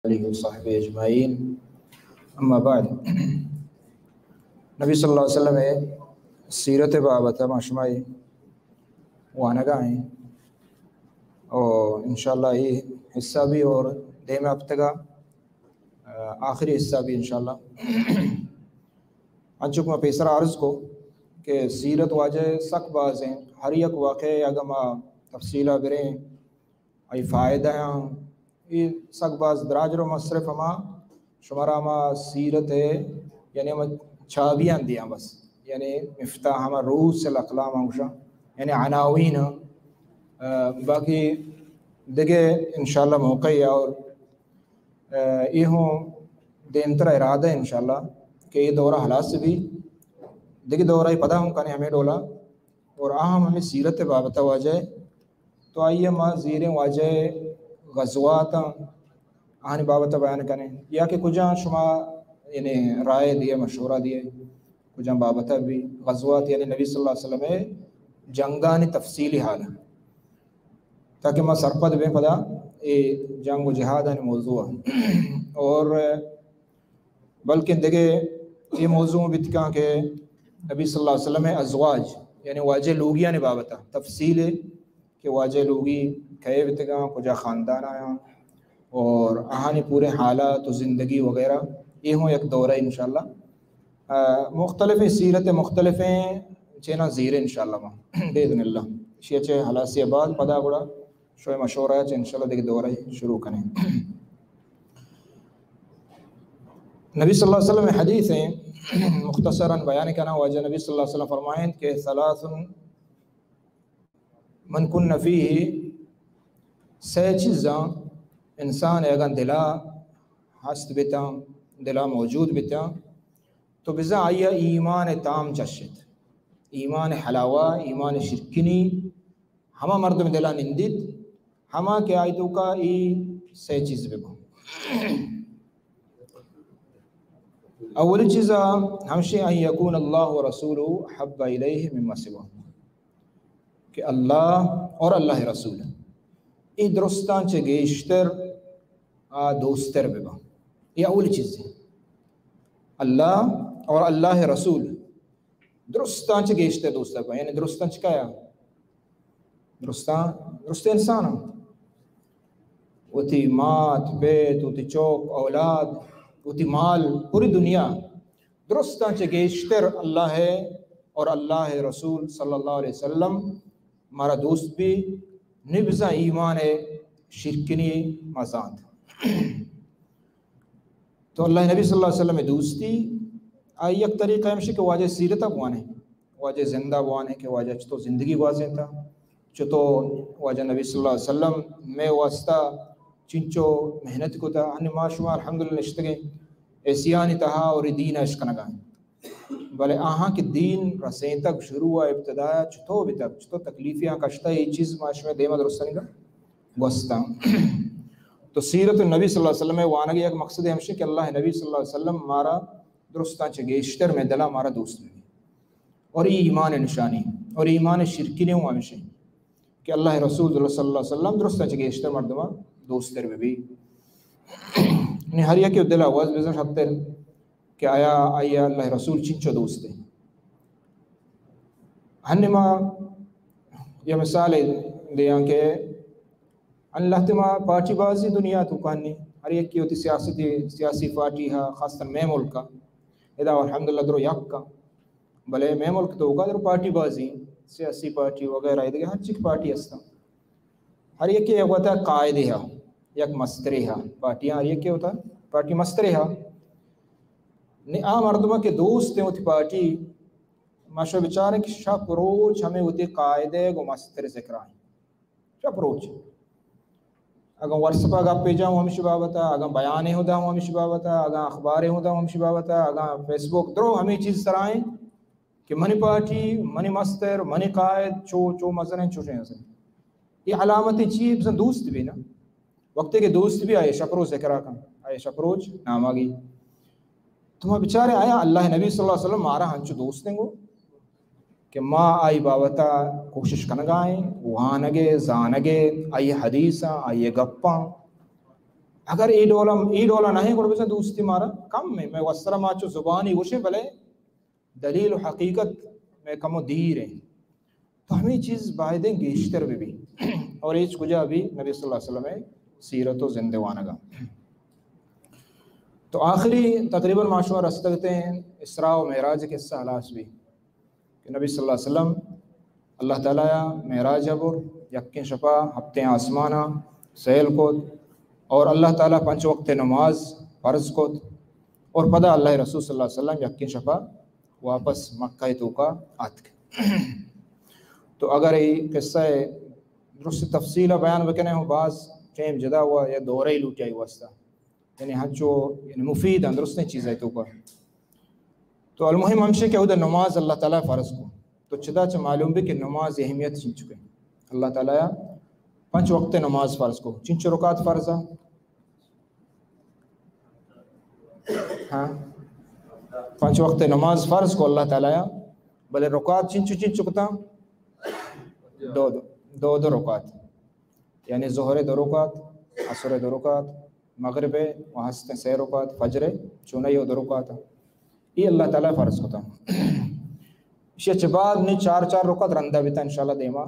آله وصحبه اجمعین. اما بعد، نبی صلی اللہ علیہ وسلم ءِ سیرت ءِ بابت ءَ ما شما وانگا ایں، اور انشاءاللہ اے حصہ بھی اور دیمے ہفتگا، آ، آخری حصہ بھی انشاءاللہ. انچو کہ ما پیسر عرض کو کہ سیرت واجہ سک باز ایں، ہر یک واقعہ اگاں ما تفصیلا بریں، آئی فائدہ آں، اے سک باز دراج رو. ما صرف ہما شمارا ہما سیرت ءِ، یعنی ہما چابیاں دیاں بس، یعنی مفتاح، ہما رؤوس الاقلام ہم گوشاں، یعنی عناوین، آ، باقی دگہ انشاءاللہ موقع ہے اور، آ، اے ہوں دیمترا ارادہ انشاءاللہ کہ اے دورہ ہلاس بھی، دگہ دورہ پدا ہوں کنے ہمیں ڈولا، اور آ ہم ہمیں سیرت ءِ بابت ءَ واجہ ءِ، تو آئی ءَ ما زیریں واجہ ءِ غزوات آں، آہانی بابت ءَ بیان کنیں، یا کہ کجا شما یعنی رائے دیے، مشورہ دیے، کجا بابت ءَ بھی غزوات یعنی نبی صلی اللہ علیہ وسلم ءِ جنگانی تفصیلی حال، تاکہ ما سرپد بیں پدا اے جنگ و جہادانی موضوع ءَ. اور بلکن دگہ اے موضوع بیت کاں کہ نبی صلی اللہ علیہ وسلم ءِ ازواج، یعنی واجہ لوگیانی بابت ءَ تفصیل ہے کہ واجہ لوگی کئے بیتگاں، کجا خاندان آیاں، اور آہانی پورے حالات و زندگی وغیرہ، اے ہوں یک دورہ انشاءاللہ. آ، مختلف سیرت مختلف چینا زیر انشاءاللہ ما باذن اللہ. شیئے چہ ہلاسی بعد پدا گڑا شوئے مشورہ چہ انشاءاللہ دگہ دورہ شروع کنیں. نبی صلی اللہ علیہ وسلم حدیث ہیں، مختصراً بیان کنا، واجہ نبی صلی اللہ علیہ وسلم فرمائیں کہ ثلاث من کن فیہ، سے چیزاں انسان اگاں دلا ہست بتاں، دلا موجود بتاں، تو بزاں آئی ایمان تام چشت، ایمان حلاوہ، ایمان شرکنی، ہما مردم دلا نندیت، ہما کہ آئی توکا ای سے چیز بباں. اولی چیزا ہمشی ان یکون اللہ و رسولہ احب الیہ مما سواه، کہ اللہ اور اللہ رسول ای درستاں چہ گیشتر آ دوستر بباں. یہ اولی چیز ہے. اللہ اور اللہ رسول درستاں چہ گیشتر دوست بباں. یعنی درستاں چہ کیا؟ درستاں، درست انسان ہم. وتی مات، پیت، وتی چوک، اولاد، وتی مال، پوری دنیا درستاں چہ گیشتر اللہ اور اللہ رسول صلی اللہ علیہ وسلم مارا دوست بی، نی بزاں ایمان شرکنی ما زانت. تو اللہ نبی صلی اللہ علیہ وسلم دوستی آئی یک طریقہ ہمشی کہ واجہ سیرت بوانے، واجہ زندہ بوانے کہ واجہ چطور زندگی گوازینتا، چطور واجہ نبی صلی اللہ علیہ وسلم میں واسطہ چنچو محنت کتا. ہنی ما شما الحمدللہ نشتگیں ایسیانی تہا اور دین اش کنگا. بلے آہاں کہ دین رسینتگ شروع ء ابتدا ء چطور بتگ، چطور تکلیفیاں کشتہ، اے چیز ما شمئے دیما درستانی گوستاں. تو سیرت النبی صلی اللہ علیہ وسلم ء وانگ ء یک مقصد ہمشی کہ اللہ نبی صلی اللہ علیہ وسلم مارا درستاں چہ گیشتر میں دلا مارا دوست بی. اور اے ایمان نشانی، اور ایمان شرکی نے ہوں ہمشی کہ اللہ رسول صلی اللہ علیہ وسلم درستاں چہ گیشتر مردماں دوستر بہ بی. یعنی ہر یکے دل آواز بزن شتر کہ آیا، آیا اللہ رسول چنچو دوست ہے. ہنی ما یہ مثال دیاں کہ اللہ تما پارٹی بازی دنیا تو کہنی، ہر یکی ہوتی سیاستی، سیاسی پارٹی ہا، خاصتاً مئے ملک ہا. ادا الحمدللہ درو یک کا. بلے مئے ملک توکا در پارٹی بازی، سیاسی پارٹی وغیرہ، ادگہ ہر چک پارٹی ہستاں. ہر یکے یک وتا قائدے ہا، یک مسترے ہا، پارٹیاں ہر یکے وتا پارٹی مسترے ہا. نی آ مردمہ کہ دوست ہیں وتی پارٹی، ما شو بچاریں کہ شپ روچ ہمیں وتی قائدے گو مستر ذکرائیں. شپ روچ. اگاں واٹس اپ ء گپے جاں ہمیشی بابت ء، اگاں بیانے ہوں داں ہمیشی بابت ء، اگاں اخبارے ہوں داں ہمیشی بابت ء، اگاں فیس بک درو ہمیں چیز سرائیں کہ منی پارٹی، منی مستر، منی قائد، چو، چو مزنیں، چو چے مزنیں. یہ علامت چی بزن دوست بھی نا. وقتے کہ دوست بھی آئے شپ روچ ذکرہ کن، آئے شپ روچ ناماگی. تو ما بچارے آیا اللہ نبی صلی اللہ علیہ وسلم مارا ہنچو دوست ہیں گو کہ ما آئی بابتا کوشش کنگائیں، وانگے، زانگے، آئی حدیثاں، آئی گپاں، اگر اے ڈول ہم، اے ڈول نہ ایں، گڑا بزاں دوستی مارا کم ایں۔ مئے وسرا ما چو زبانی گوشیں، بلے دلیل و حقیقت مئے کمو دیر ایں۔ تو ہمے چیز بایدیں گیشتر بہ بی۔ اور ہچ کجا بھی نبی صلی اللہ علیہ وسلم ءِ سیرت و زندہ وانگا۔ تو آخری تقریباً ما شما رستگتیں اسراء و معراج قصہ ہلاس بھی کہ نبی صلی اللہ علیہ وسلم اللہ تعالیٰ ءَ معراج ءَ بر، یکیں شپا ہپتیں آسمانا سیل کت، اور اللہ تعالیٰ پنچ وقت نماز فرض کت، اور پدا اللہ رسول صلی اللہ علیہ وسلم یکیں شپا واپس مکہ توکا آتک۔ تو اگر اے قصہ درست تفصیل بیان بکنے ہوں، باز ٹائم جدا ہوا یا دورہ لوٹی آئی واسطہ، یعنی ہنچو، یعنی مفید ایں، درستیں چیز ہے توکا۔ تو المہم ہمشی کہ اودا نماز اللہ تعالیٰ فرض کو۔ تو چدا چہ معلوم بھی کہ نماز اہمیت چنچکے۔ اللہ تعالیٰ پنچ وقت نماز فرض کو۔ چنچو رکعت فرض ہے؟ ہاں؟ پنچ وقت نماز فرض کو اللہ تعالیٰ، بلے رکعت چنچو چنچو کتا؟ دو دو، دو دو رکعت۔ یعنی ظہر دو رکعت، عصر دو رکعت، مغرب و ہستیں سے رکعت، فجر چونئی و دو رکعت۔ اے اللہ تعالیٰ فرض کتا۔ اشی چہ بعد نی چار چار رکعت رندا بیتا، انشاءاللہ دیما،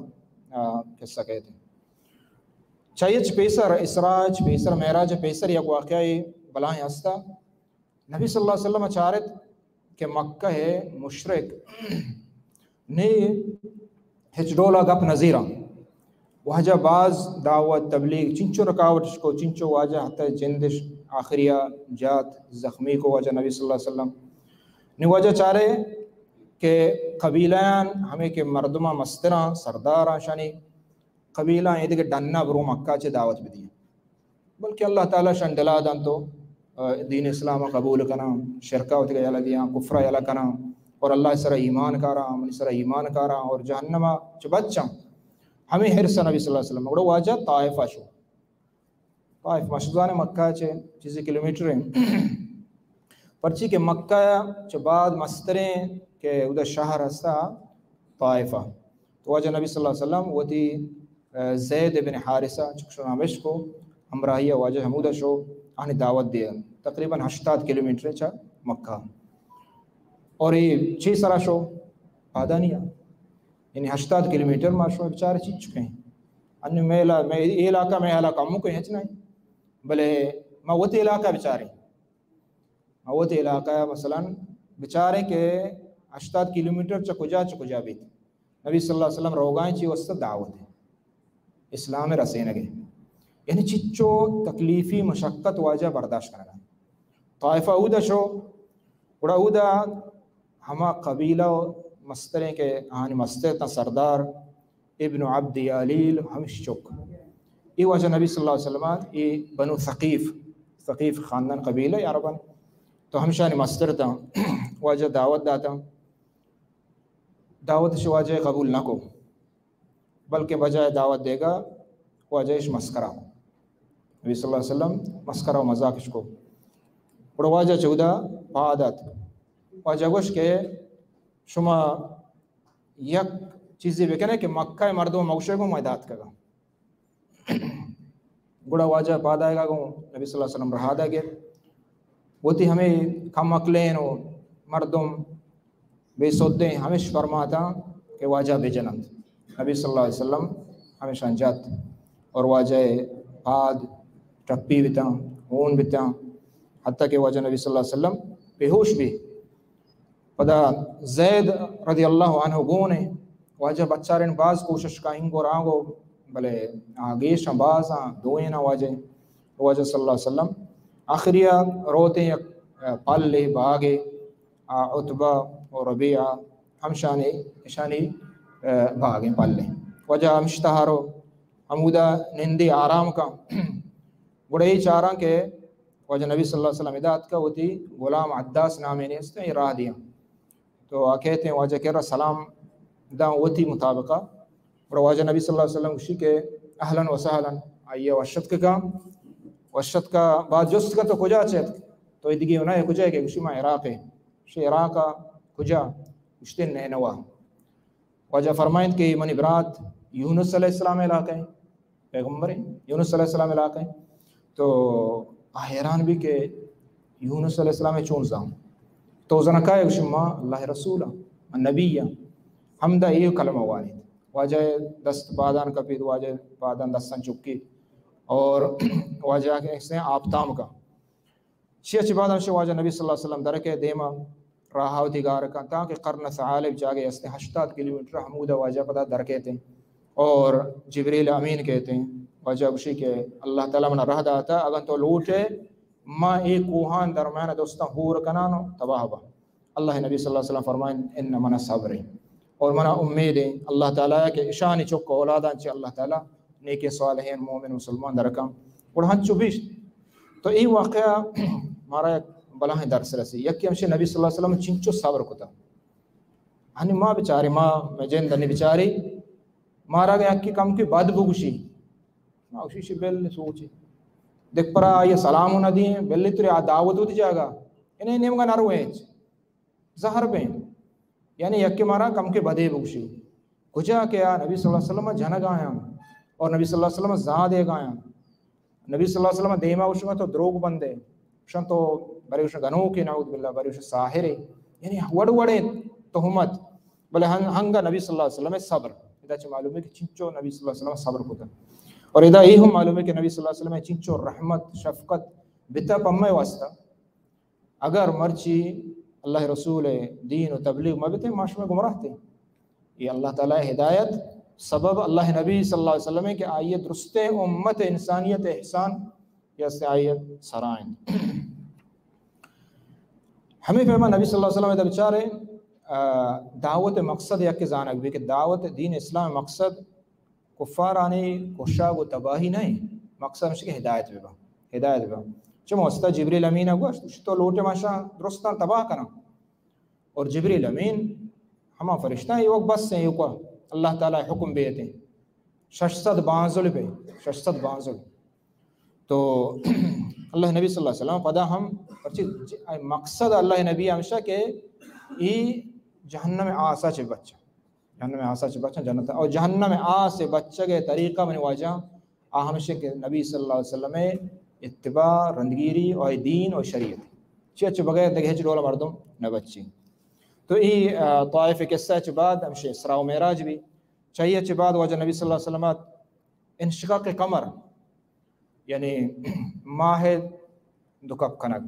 آ، قصہ کہتے۔ چہ اچ پیسر، اسراء چہ پیسر، معراج چہ پیسر یک واقعہ بلاہیں ہستا۔ نبی صلی اللہ علیہ وسلم چارت کہ مکہ ءِ مشرک نے ہچ ڈولا گپ نزیراں۔ واجہ باز دعوت تبلیغ چنچو رکاوٹش کو، چنچو واجہ حتی جندش آخریا جات، زخمی کو واجہ نبی صلی اللہ علیہ وسلم۔ نے واجہ چارے کہ قبیلیان ہمے کہ مردماں مستراں، سرداراں، شانی قبیلہ ایدگہ ڈنا برو مکہ چہ دعوت بدیاں، بلکہ اللہ تعالیٰ شان دلا دنت و، آ، دین اسلام قبول کناں، شرکا وتیگا یلہ دیاں، کفرا یلہ کناں، اور اللہ سرا ایمان کاراں، منی سرا ایمان کاراں، اور جہنما چہ بچاں۔ ہمے حرص نبی صلی اللہ علیہ وسلم۔ گڑا واجہ طائفہ شو۔ طائف مشزان مکہ چہ چیزی کلومیٹر ہیں۔ پرچی کہ مکہ چہ بعد مستریں کہ اودا شہر ہستا طائفہ۔ تو واجہ نبی صلی اللہ علیہ وسلم وتی، آ، زید ابن حارثہ چکشو نامش کو، ہمراہی واجہ ہمودا شو، آنی دعوت دے۔ تقریباً ہشتاد کلومیٹر چہ مکہ۔ اور اے چی سرا شو؟ پادانیا۔ یعنی ہشتاد کلومیٹر ما شو بچار چی چکے ہیں۔ ان میلا، میں اے علاقہ، میں علاقہ ہمو کوئی ہچ نہیں۔ بلے ما وتی علاقہ بچاریں۔ ما وتی علاقہ مثلاً بچاریں کہ ہشتاد کلومیٹر چہ کجا چہ کجا بیت۔ نبی صلی اللہ علیہ وسلم روگائیں چی واسطہ دعوت ہے، اسلام رسینگے۔ یعنی چچو تکلیفی مشقت واجہ برداشت کرنا۔ طائفہ اودا شو، گڑا اودا ہما قبیلہ و مستریں کہ آہانی مستر تاں سردار ابن عبد یالیل ہمش چک۔ اے واجہ نبی صلی اللہ علیہ وسلم، اے بنو ثقیف، ثقیف خاندان قبیلہ عربن، تو ہمشانی مستر تاں۔ واجہ دعوت داتا، دعوت شو واجہ قبول نہ کو، بلکہ بجائے دعوت دیگا واجہ اش مسکرا۔ نبی صلی اللہ علیہ وسلم مسکرا و مذاقش کو۔ گڑا واجہ چہ اودا پاد آت۔ واجہ گوش کہ شما یک چیزے بکنے کہ مکہ مردم مگوشے گوں ما داتکگا۔ گڑا واجہ پاد آئیگا گوں نبی صلی اللہ علیہ وسلم رہادا گر۔ وتی ہمے کم عقلین و مردم بے سدیں ہمش فرماتاں کہ واجہ بجننت۔ نبی صلی اللہ علیہ وسلم ہمشان جت اور واجہ پاد ٹپی بتاں، ہون بتاں، حتیٰ کہ واجہ نبی صلی اللہ علیہ وسلم بے ہوش بی۔ پدا زید رضی اللہ عنہ گون ایں، واجہ بچارین باز کوشش کا انگو رانگو، بلے آ گیش باز آں، دوئین واجہ، واجہ صلی اللہ علیہ وسلم۔ آخری روتیں یک پلے باگے، آ عتبہ و ربیعہ ہمشانی، اشانی، آ، باگیں پلے۔ واجہ ہمشتہارو ہمودا نندی آرام کا۔ گڑا اے چاراں کہ واجہ نبی صلی اللہ علیہ وسلم ادا اتکا، وتی غلام عداس نامے نیست، اے راہ دیاں۔ تو آ کہتے ہیں واجہ کرا سلام داں وتی مطابقہ۔ گڑا واجہ نبی صلی اللہ علیہ وسلم گوشی کہ اہلاً و سہلاً، آئیے وشت کا، وشت کا بعد جست کا تو کجا چت؟ تو ادگی انہا کجا ہے کہ گوشی ما عراق ہے۔ شی عراق کجا؟ گوشتے نینوا۔ واجہ فرمائنت کہ منی برات یونس علیہ السلام علاقہ ہے، پیغمبر ہیں، یونس علیہ السلام علاقہ ہے۔ تو آ حیران بی کہ یونس علیہ السلام چون زان؟ تو زنکا گوشی ما اللہ رسول ہاں، من نبی ہاں۔ ہمدا اے کلمہ وانیت۔ واجہ دست پادان کپیت، واجہ پادان دستان چکی اور واجہ کہ ایسے آپ تام کا۔ چیا چہ بعد ہمشہ واجہ نبی صلی اللہ علیہ وسلم درکے دیما راہ وتی گار کن تاکہ قرن ثعالب جاگے استے ہشتاد کلومیٹر، ہمودا واجہ پدا درکیتے اور جبریل امین کہتے ہیں۔ واجہ گوشی کہ اللہ تعالی منا راہ داتا، اگر تو لوٹے ما اے کوہان درمیان دوستاں ہور کنان و تباہ با۔ اللہ نبی صلی اللہ علیہ وسلم فرمائیں، ان منا صبر ہے اور منا امید ہے اللہ تعالی کہ اشانی چک اولادان چہ اللہ تعالی نیکیں صالحیں مومن مسلمان درکاں۔ گڑا ہنچو بیشت۔ تو اے واقعہ مارا یک بلاہیں درس رسی۔ یکی ہمشہ نبی صلی اللہ علیہ وسلم چنچو صبر کتا۔ ہنی ما بچاری، ما مئے جند ہنی بچاری، مارا اگہ یکی کم کی بد بگوشی، ما گوشی شی بل سوچی۔ دک پرا آئی سلام نہ دیں، بل تری آ دعوت ہوتی جاگا۔ انہیں نیمگا نہ رویں۔ زہر بیں۔ یعنی یکے مارا کم کے بدے بگوشی۔ کجا کہ آ نبی صلی اللہ علیہ وسلم جنگ آیاں اور نبی صلی اللہ علیہ وسلم زان دیگ آیاں۔ نبی صلی اللہ علیہ وسلم دیما گوشگا تو دروگ بندے۔ گوشن تو برے گوشن گنوکے، نعوذ باللہ، برے گوشن ساحرے۔ یعنی وڑ وڑیں تہمت۔ بلے ہن-، ہنگا نبی صلی اللہ علیہ وسلم صبر۔ ادا چہ معلوم ہے کہ چنچو نبی صلی اللہ علیہ وسلم صبر کتا۔ اور ادا یہ ہم معلوم ہے کہ نبی صلی اللہ علیہ وسلم چنچو رحمت، شفقت بتا پمے واسطہ۔ اگر مرچی اللہ رسول دین و تبلیغ مہ بتے، ما شما گمراہ تے۔ یہ اللہ تعالی ہدایت سبب اللہ نبی صلی اللہ علیہ وسلم ہے کہ آئیے درستے امت انسانیت احسان یا سے آئیے سرائیں۔ ہمیں پیما نبی صلی اللہ علیہ وسلم دا بچارے، آ، دعوت مقصد یا کہ زانگ بھی کہ دعوت دین اسلام مقصد کفارانی کشگ و تباہی نہیں، مقصد ہمشی کہ ہدایت ببا، ہدایت ببا۔ چہ واسطہ جبریل امین گوشت، گوشت، تو لوٹے ماشا درستان تباہ کنا۔ اور جبریل امین ہما فرشتہ ہیں، یہ وقت بس ہیں، یہ کو اللہ تعالی حکم بیتے ہیں۔ شش سد بانزل پہ، شش سد بانزل۔ تو اللہ نبی صلی اللہ علیہ وسلم پدا ہم پرچی ج-، مقصد اللہ نبی ہمشہ کہ ای جہنم آسا چہ بچا۔ جہنم آسا چہ بچن جنت، اور جہنم آس بچگ طریقہ من واجہ آ ہمشہ کہ نبی صلی اللہ علیہ وسلم اتباع، رندگیری اور دین اور شریعت۔ چی اچ بغیر دگہ ہچ ڈول مردم نہ بچی۔ تو ای، آ، طائف قصہ چہ بعد ہمشہ اسراء و معراج بھی۔ چاہیے چہ بعد واجہ نبی صلی اللہ علیہ وسلم انشقاق قمر، یعنی ماہ دو کپ کنگ۔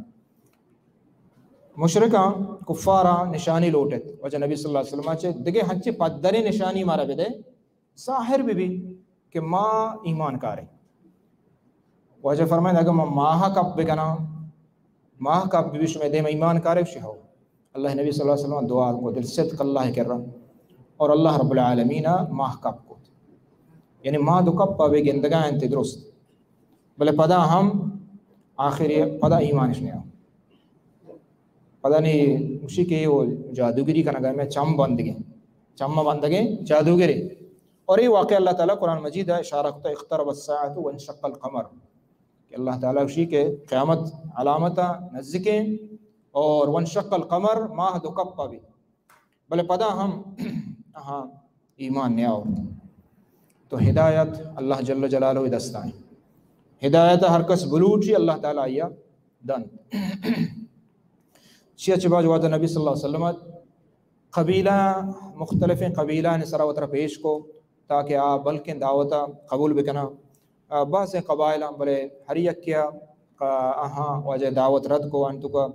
مشرکاں، کفاراں نشانی لوٹت۔ واجہ نبی صلی اللہ علیہ وسلم چہ دگہ ہنچے پدریں نشانی مارا بدے، ظاہر بہ بی کہ ما ایمان کاریں۔ واجہ فرمائیں، اگر ما ماہ کپ بکناں، ماہ کپ بہ بی شمئے دیم ایمان کارے؟ گوشی ہو۔ اللہ نبی صلی اللہ علیہ وسلم دعا کو دل صدق اللہ کرا اور اللہ رب العالمین ماہ کپ کو۔ یعنی ماہ دو کپ بے گندگا انت درست، بلے پدا ہم آخری پدا ایمانش نیا۔ پدا نی گوشی کہ وہ جادوگری کنگا میں چم بندگے، چم بندگے جادوگری۔ اور یہ واقعہ اللہ تعالی قرآن مجید اشارہ کو اقترب الساعة وانشق القمر۔ کہ اللہ تعالی گوشی کہ قیامت علامت نزدیکیں اور وانشق القمر، ماہ دو کپا بی، بلے پدا ہم آہاں ایمان نیاور۔ تو ہدایت اللہ جل جلالہ دستائیں۔ ہدایت ہر کس بلوٹی اللہ تعالی آیا دن۔ چیا چہ باج وعدہ نبی صلی اللہ علیہ وسلم قبیلہ، مختلفیں قبیلہ نے سرا وترا پیش کو تاکہ آ بلکیں دعوت قبول بکناں۔ آ، بازیں قبائل ہم، بلے ہر یکیا، آ، آہاں واجہ دعوت رد کو، انتو کا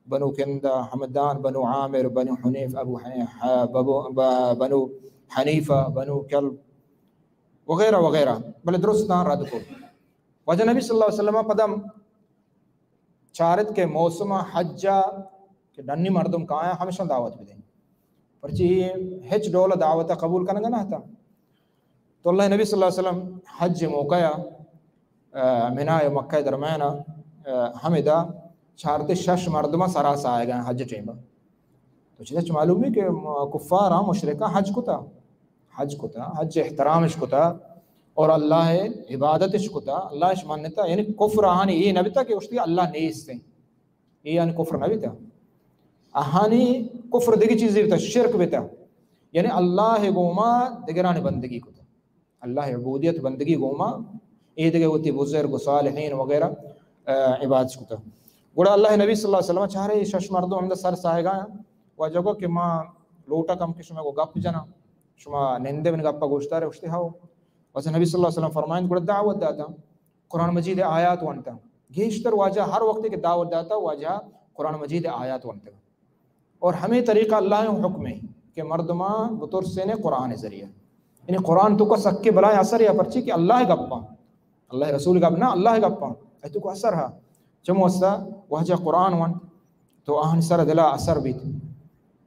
بنو کندا، حمدان، بنو عامر، بنو حنیف، ابو حنیف، بنو، ب-، بنو حنیفہ، بنو کلب وغیرہ وغیرہ، بلے درستاں رد کو۔ واجہ نبی صلی اللہ علیہ وسلم پدم چارت کہ موسم حج کہ ڈنی مردم کایاں ہمشان دعوت بدیں، پرچی ہچ ڈول دعوت قبول کنگا نہ تا۔ تو اللہ نبی صلی اللہ علیہ وسلم حج موقع، آ، منا و مکہ درمیان، آ، ہمدا چارتے شش مردم سرا سایگا حج ٹیمبا۔ تو چیزا چ معلوم ہے کہ کفار ہاں، مشرکاں حج کتا، حج کتا، حج احترامش کتا اور اللہ عبادتش کتا، اللہ اش منتا، یعنی کفر آہانی یہ نبتا کہ اشتی اللہ نیستیں۔ اے آنی کفر نہ بیتا۔ آہانی کفر دگہ چیزے بیتا، شرک بیتا۔ یعنی اللہ گوما دگرانی بندگی کتا۔ اللہ عبودیت بندگی گوما اے دگہ وتی بزرگ و صالحین وغیرہ عبادت کتا۔ گڑا اللہ نبی صلی اللہ علیہ وسلم چارے شش مردم ہمدا سر ساہگا، واجہ گو کہ ما لوٹا کم کہ شما گو گپ جنا، شما نندے من گپا گوشدارے؟ گوشتے ہاو۔ واجہ نبی صلی اللہ علیہ وسلم فرمائند، گڑا دعوت داتا، قرآن مجید آیات وانتا۔ گیشتر واجہ ہر وقت کہ دعوت داتا، واجہ قرآن مجید آیات وانتا۔ اور ہمیں طریقہ اللہ حکم ہے کہ مردماں بترسینے قرآن ذریعہ۔ یعنی قرآن تو کا سکے بلائیں اثر یا پرچی کہ اللہ گپاں، اللہ رسول گپ نہ، اللہ گپاں، اے تو کو اثر ہا۔ چمو اسا واجہ قرآن وانت تو آہن سر دلا اثر بیت۔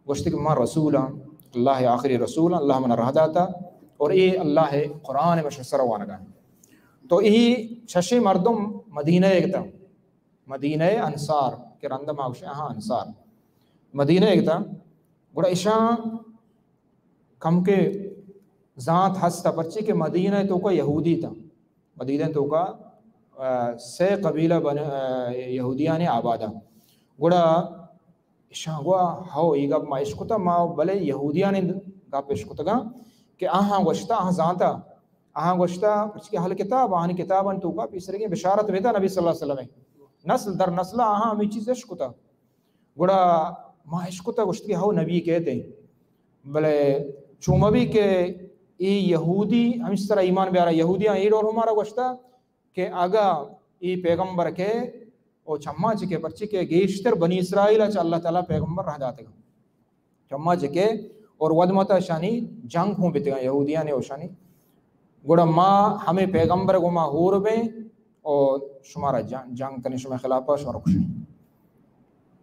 گوشت کہ ما رسول ہاں، اللہ آخری رسول ہاں، اللہ من راہ داتا اور اے اللہ قرآن مش سر وانگا۔ تو ای ششے مردم مدینہ ایک تا، مدینہ انصار، کہ رند ما گوشے، ہاں، انصار۔ مدینہ ایک تا، گڑا اشاں کم کے زانت ہستا، پرچی کہ مدینہ تو کا یہودی تا۔ مدینہ تو کا، آ، سے قبیلہ بن، آ، یہودیانی آبادا۔ گڑا اشاں گوا، ہو، ای گپ ما اشکتا، ما بلے یہودیانی گپ اشکتگا کہ آہاں گوشتا، آہاں زانتا، آہاں گوشتا، پرچی کہ اہل کتاب، آہانی کتابان تو کا پیسرگیں بشارت بیتا نبی صلی اللہ علیہ وسلم۔ نسل در نسل آہاں ہمیں چیز اشکتا۔ گڑا ما اشکتا گوشت کہ ہو نبی کہتے ہیں۔ بلے چوما بھی کہ ای یہودی ہمیں سر ایمان بیارا، یہودیاں ای ڈول ہمارا گوشتا کہ اگا ای پیغمبر کے او چما چکے، پرچی کہ گیشتر بنی اسرائیل چ اللہ تعالی پیغمبر رہ داتگا۔ چما چکے اور ودمتا شانی جنگ ہوں بیتگا یہودیاں نے اوشانی۔ گڑا ما ہمیں پیغمبر گو ما ہور بیں او شمارا جنگ، جنگ کنیں، شما خلافا شما رکشیں۔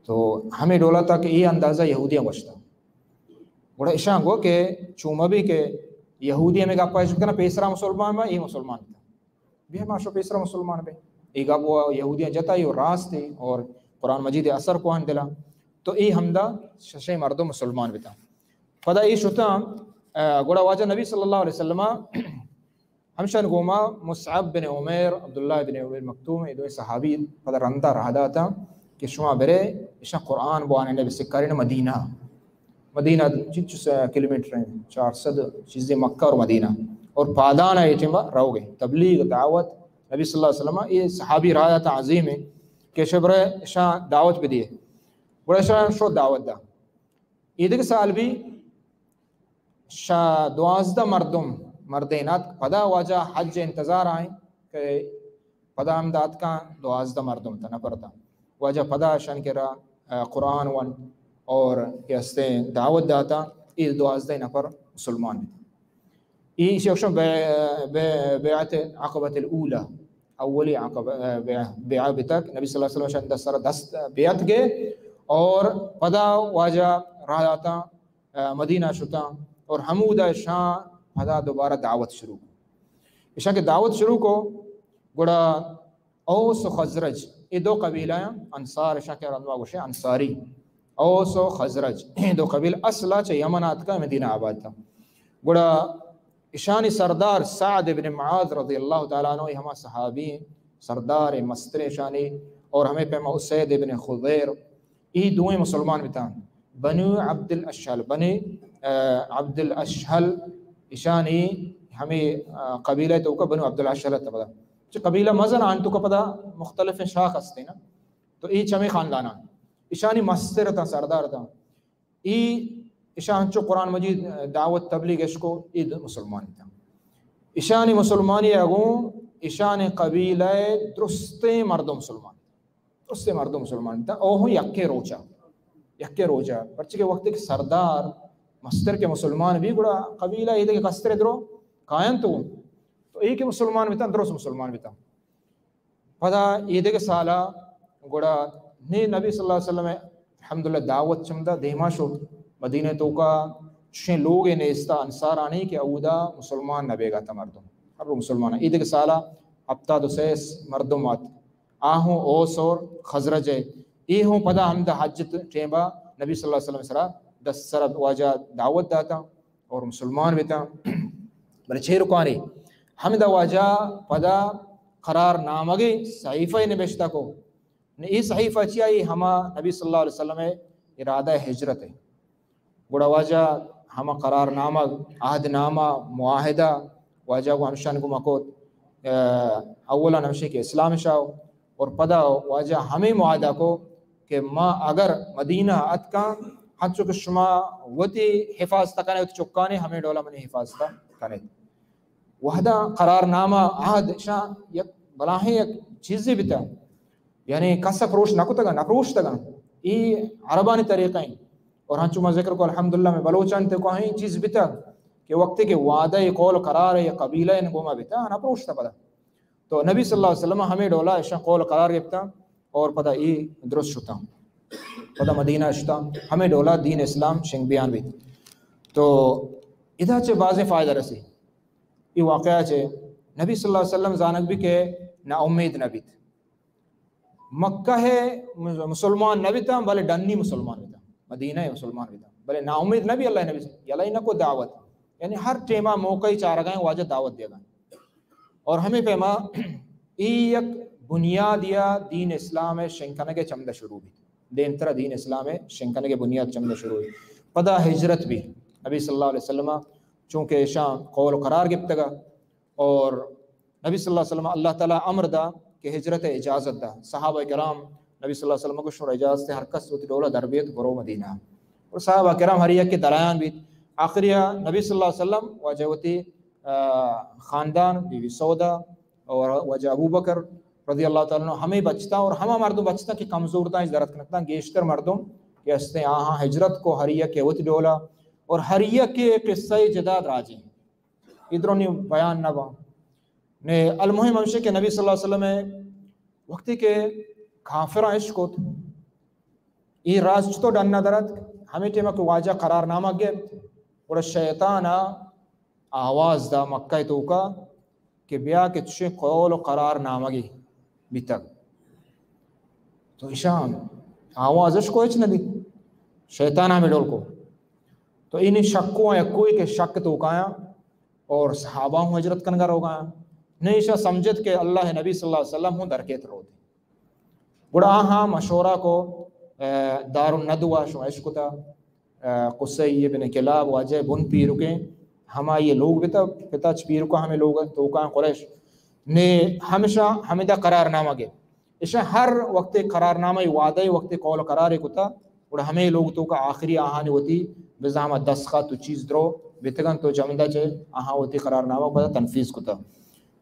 تو ہمیں ڈولا تا کہ ای اندازہ یہودیاں گوشتا۔ گڑا اشاں گو کہ چوما بھی کہ یہودی ہمیں گپا اش بکنا، پیسرا مسلمان با، ای مسلمان تا۔ بیا ما شو پیسرا مسلمان بے۔ ای گپ و یہودیاں جتا، ای و راست ہے اور قرآن مجید اثر کو آن دلا۔ تو ای ہمدا ششے مردم مسلمان بتا۔ پدا ای شتا، آ، گڑا واجہ نبی صلی اللہ علیہ وسلم ہمشان گوما مصعب بن عمیر، عبداللہ بن عمیر مکتوم، ای دوئیں صحابی پدا رندا رہ داتا کہ شما برے، اشاں قرآن بوانے نبی سکارین مدینہ۔ مدینہ چنچو سے کلومیٹر ہیں، چار سد چیزیں مکہ اور مدینہ، اور پادان ہے یہ ٹیمبا رہو گے۔ تبلیغ، دعوت، نبی صلی اللہ علیہ وسلم، یہ صحابی راہ داتا عظیم ہے کہ شبر شاہ دعوت بھی دیے۔ گڑا شاہ شو دعوت دا۔ ایدگہ سال بھی شاہ دوازدہ مردم، مردین اتک، پدا واجہ حج انتظار آئیں کہ پدا ہم داتکاں دوازدہ مردم تا نفر تا۔ واجہ پدا شان کرا، آ، قرآن ون اور کہ ہستے دعوت داتا، اے دوازدہ نفر مسلمان بیتا۔ ای شخص بے-، بے-، بیعت عقبۃ الاولی، اولی عقبہ، آ، بے-، بیعت بیتا کہ نبی صلی اللہ علیہ وسلم شان دست سر دست بیعت گے اور پدا واجہ راہ داتا، آ، مدینہ شتاں اور ہمودا شاں پدا دوبارہ دعوت شروع کو۔ اشاں کہ دعوت شروع کو، گڑا اوس و خزرج، اے دو قبیلہ ہیں، انصار، اشاں کہ رندوا گوشے انصاری۔ اوس و خزرج، اے دو قبیلہ اصلا چہ یمن آتکا مدینہ آباد تا۔ گڑا اشانی سردار سعد ابن معاذ رضی اللہ تعالی عنہ، ہما صحابی ہیں، سردار مستر اشانی، اور ہمیں پیما اسید ابن خضیر، ای دوئیں مسلمان بتاں۔ بنو عبد الاشہل، بنی، آ، عبد الاشہل، اشانی ہمیں، آ، قبیلہ توکا بنو عبد الاشہل تا پدا۔ چہ قبیلہ مزن آن توکا پدا مختلف شاخ ہستے نا۔ تو ای چمے خاندان آن۔ اشانی مستر تا، سردار تا۔ ای اشان چو قرآن مجید دعوت تبلیغ اشکو، ای مسلمان تا۔ اشانی مسلمانی اگوں، اشانی قبیلہ درستیں مردم مسلمان۔ درستیں مردم مسلمان بیتاں، او ہوں یکے روچا، یکے روچا، پرچہ کہ وقتی کہ سردار مستر کہ مسلمان بی، گڑا قبیلہ ایدگہ کسترے درو کاینت، تو اے کہ مسلمان بیتاں، درست مسلمان بیتاں۔ پدا ایدگہ سالا گڑا نی نبی صلی اللہ علیہ وسلم الحمدللہ دعوت چمدا دیما شو، مدینہ توکا چشیں لوگے نیستا انصارانی کہ اودا مسلمان نبیگا تا مردم، ہر رو مسلمان۔ ایدگہ سالا ہپتاد و سیس مردم آت۔ آ ہوں اوس اور خزرج ء۔ اے ہوں پدا ہمدا حج ٹیمبا نبی صلی اللہ علیہ وسلم سرا دست سرا واجہ دعوت داتا اور مسلمان بیتا۔ بلے چے رکانی ہمدا واجہ پدا قرار نامگے صحیفہ نبشتہ کو۔ نی اے صحیفہ چیا؟ اے ہما نبی صلی اللہ علیہ وسلم ارادہ ہجرت ہے۔ گڑا واجہ ہما قرار نامہ، عہد نامہ، معاہدہ واجہ گو ہمشان گو مکوت۔ آ، اولا ہمشی کہ اسلام شاو، اور پدا واجہ ہمے معاہدہ کو کہ ما اگر مدینہ اتکاں، ہنچو کہ شما وتی حفاظت کنئے، وتی چکانی ہمے ڈولا منی حفاظت کنیت۔ وہدا قرار نامہ، عہد، شاں یک بلاہیں یک چیزے بیتا، یعنی کس پروش نہ کتگا، نہ پروشتگا۔ ای عربانی طریقہ ہیں۔ اور ہنچو ما ذکر کو، الحمدللہ، میں بلوچان تے کو ہیں چیز بیتا کہ وقتی کہ وعدہ، قول، قرار یا قبیلہ ان گوما بیتا، نہ پروشتا پدا۔ تو نبی صلی اللہ علیہ وسلم ہمے ڈولا اشاں قول قرار گپتا اور پدا ای درست شتا، پدا مدینہ شتا، ہمے ڈولا دین اسلام شنگ بیان بیت۔ تو ادا چہ بازیں فائدہ رسی۔ ای واقعہ چہ نبی صلی اللہ علیہ وسلم زانگ بی کہ نا امید نہ بیت۔ مکہ ء مسلمان نہ بیتاں، بلے ڈنی مسلمان بیتاں، مدینہ ء مسلمان بیتاں، بلے نا امید نہ بی۔ اللہ نبی یلہ نہ کو دعوت، یعنی ہر ٹیما موقع چارگائیں واجہ دعوت دیگا۔ اور ہمیں پیما ای یک بنیاد یا دین اسلام ء شنگ کنگ ء چمدہ شروع بیت، دیمترا دین اسلام ء شنگ کنگ ء بنیاد چمدہ شروع بیت۔ پدا ہجرت بی، نبی صلی اللہ علیہ وسلم چونکہ اشاں قول قرار گپتگا، اور نبی صلی اللہ علیہ وسلم اللہ تعالی امر دا کہ ہجرت ء اجازت دا۔ صحابہ کرام نبی صلی اللہ علیہ وسلم کو شور اجازت ہے، ہر کس وتی ڈولا در بیت برو مدینہ۔ اور صحابہ کرام ہر یک کے درایان بیت۔ آخری نبی صلی اللہ علیہ وسلم واجہ وتی، آ، خاندان، بی بی سودا اور واجہ ابو بکر رضی اللہ تعالی عنہ ہمیں بچتا اور ہما مردم بچتا کہ کمزور دا، درد کنتا، گیشتر مردم کہ ہستیں آہاں ہجرت کو ہر یک کے وتی ڈولا اور ہر یک کے قصہ جدا دراجیں۔ ادرونی بیان نہ باں۔ نے المہم ہمشہ کہ نبی صلی اللہ علیہ وسلم ء وقتی کہ کافراں اشکت، ای راز چطور ڈن نہ درت، ہمیں ٹیمہ کہ واجہ قرار نامہ گپت، گڑا شیطان ء آواز دا مکہ توکا کہ بیا کہ چشیں قول و قرار نامگی بیتگ۔ تو ایشان آواز اشکو ہچ نہ دی، شیطان ہمیں ڈول کو۔ تو اینی شک کو یکوئی کہ شک توکایاں اور صحابہ ہوں ہجرت کنگا روگا۔ نہ ایشا سمجھت کہ اللہ نبی صلی اللہ علیہ وسلم ہوں درکیت روت۔ گڑا آہاں مشورہ کو، اے، دار الندوہ شما اشکتا، اے، قصی ابن کلاب واجہ بن پیرکیں، ہما یہ لوگ بتا، پتا چ پیرکا ہمیں لوگ توکاں قریش نے ہمشہ ہمیں دا قرار نامہ گے۔ ایشاں ہر وقت قرار نامہ، وعدہ، وقت قول قرار کتا، گڑا ہمے لوگ توکا آخری آہانی وتی بزاں ہما دستخط و چیز درو بیتگن تو جمدہ چہ آہاں وتی قرار نامہ پدا تنفیذ کتا۔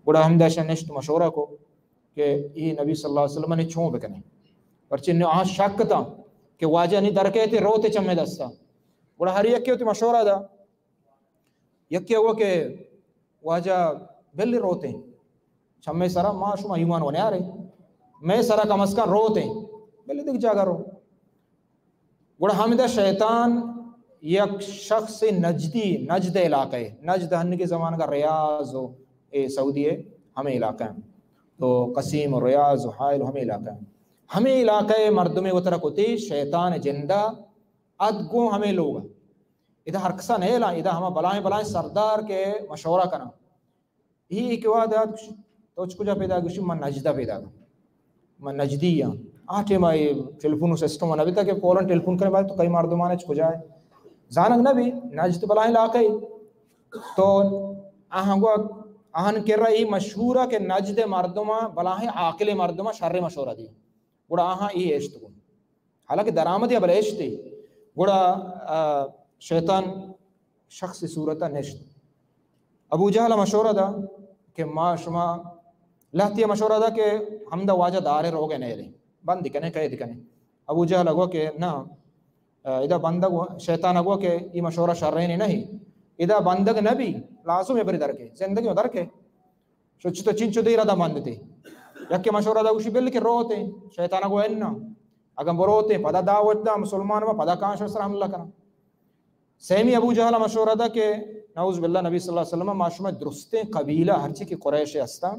گڑا ہمدا ایشاں نشت مشورہ کو کہ ای نبی صلی اللہ علیہ وسلم نے چون بکنے، پرچہ نے آہاں شک تا کہ واجہ نی درکیتے روتے چمے دستا۔ گڑا ہر یکے وتی مشورہ دا۔ یکے ہوا کہ واجہ بل روتیں، چمے سرا ما شما ایمان و نیارے، مے سرا کم از کم روتیں، بل دیکھ جاگہ رو۔ گڑا ہمدا شیطان یک شخص نجدی، نجد علاقہ، نجد ہنگے زمانگا ریاض و اے سعودی ہے، ہمیں علاقہ ہیں۔ تو قصیم و ریاض و حائل و ہمیں علاقہ ہیں۔ ہمیں علاقہ مردم وترا کتی شیطان جندہ اد گوں ہمیں لوگ۔ ادا ہر کسا نیلاں، ادا ہما بلاہیں بلاہیں سردار کہ مشورہ کناں۔ ای کہ وہد ات گوشی، تو چہ کجا پیدا؟ گوشی، من نجدہ پیدا گا۔ من نجدی ہاں۔ آ ٹیم آئی ٹیلیفون سسٹم نہ بیتا کہ فوراً ٹیلیفون کرے بعد تو کئی مردمان چہ کجا ہے؟ زانگ نہ بی، نجد بلاہیں علاقہ ہے۔ تو آہاں گو، آہن کرا ای مشہورہ کہ نجد مردماں، بلاہیں عاقل مردماں شر مشورہ دی۔ گڑا آہاں ای اشت گوں۔ حالانکہ درآمدی بلے اشتی۔ گڑا، آ، شیطان شخص صورت نشت۔ ابو جہل مشورہ دا کہ ما شما لہتی مشورہ دا کہ ہمدا واجہ دارے روگے نیلے۔ بند کنے، قید کنے۔ ابو جہل گو کہ نہ، آ، ادا بندگ و-، شیطان گو کہ ای مشورہ شرین نہیں۔ ادا بندگ نبی، لازم ہے بری درکے، زندگی میں درکے۔ شو چتو چنچو دیر ادا مندتے۔ یکے مشورہ دا گوشی بل کہ روتے، شیطان گو انا۔ اگاں بروتے، پدا دعوت دا مسلمان با، پدا کان شو سر حملہ کنا۔ سیمی ابو جہل مشورہ دا کہ نعوذ باللہ نبی صلی اللہ علیہ وسلم ما شما درستیں قبیلہ ہرچی کہ قریش ہستاں،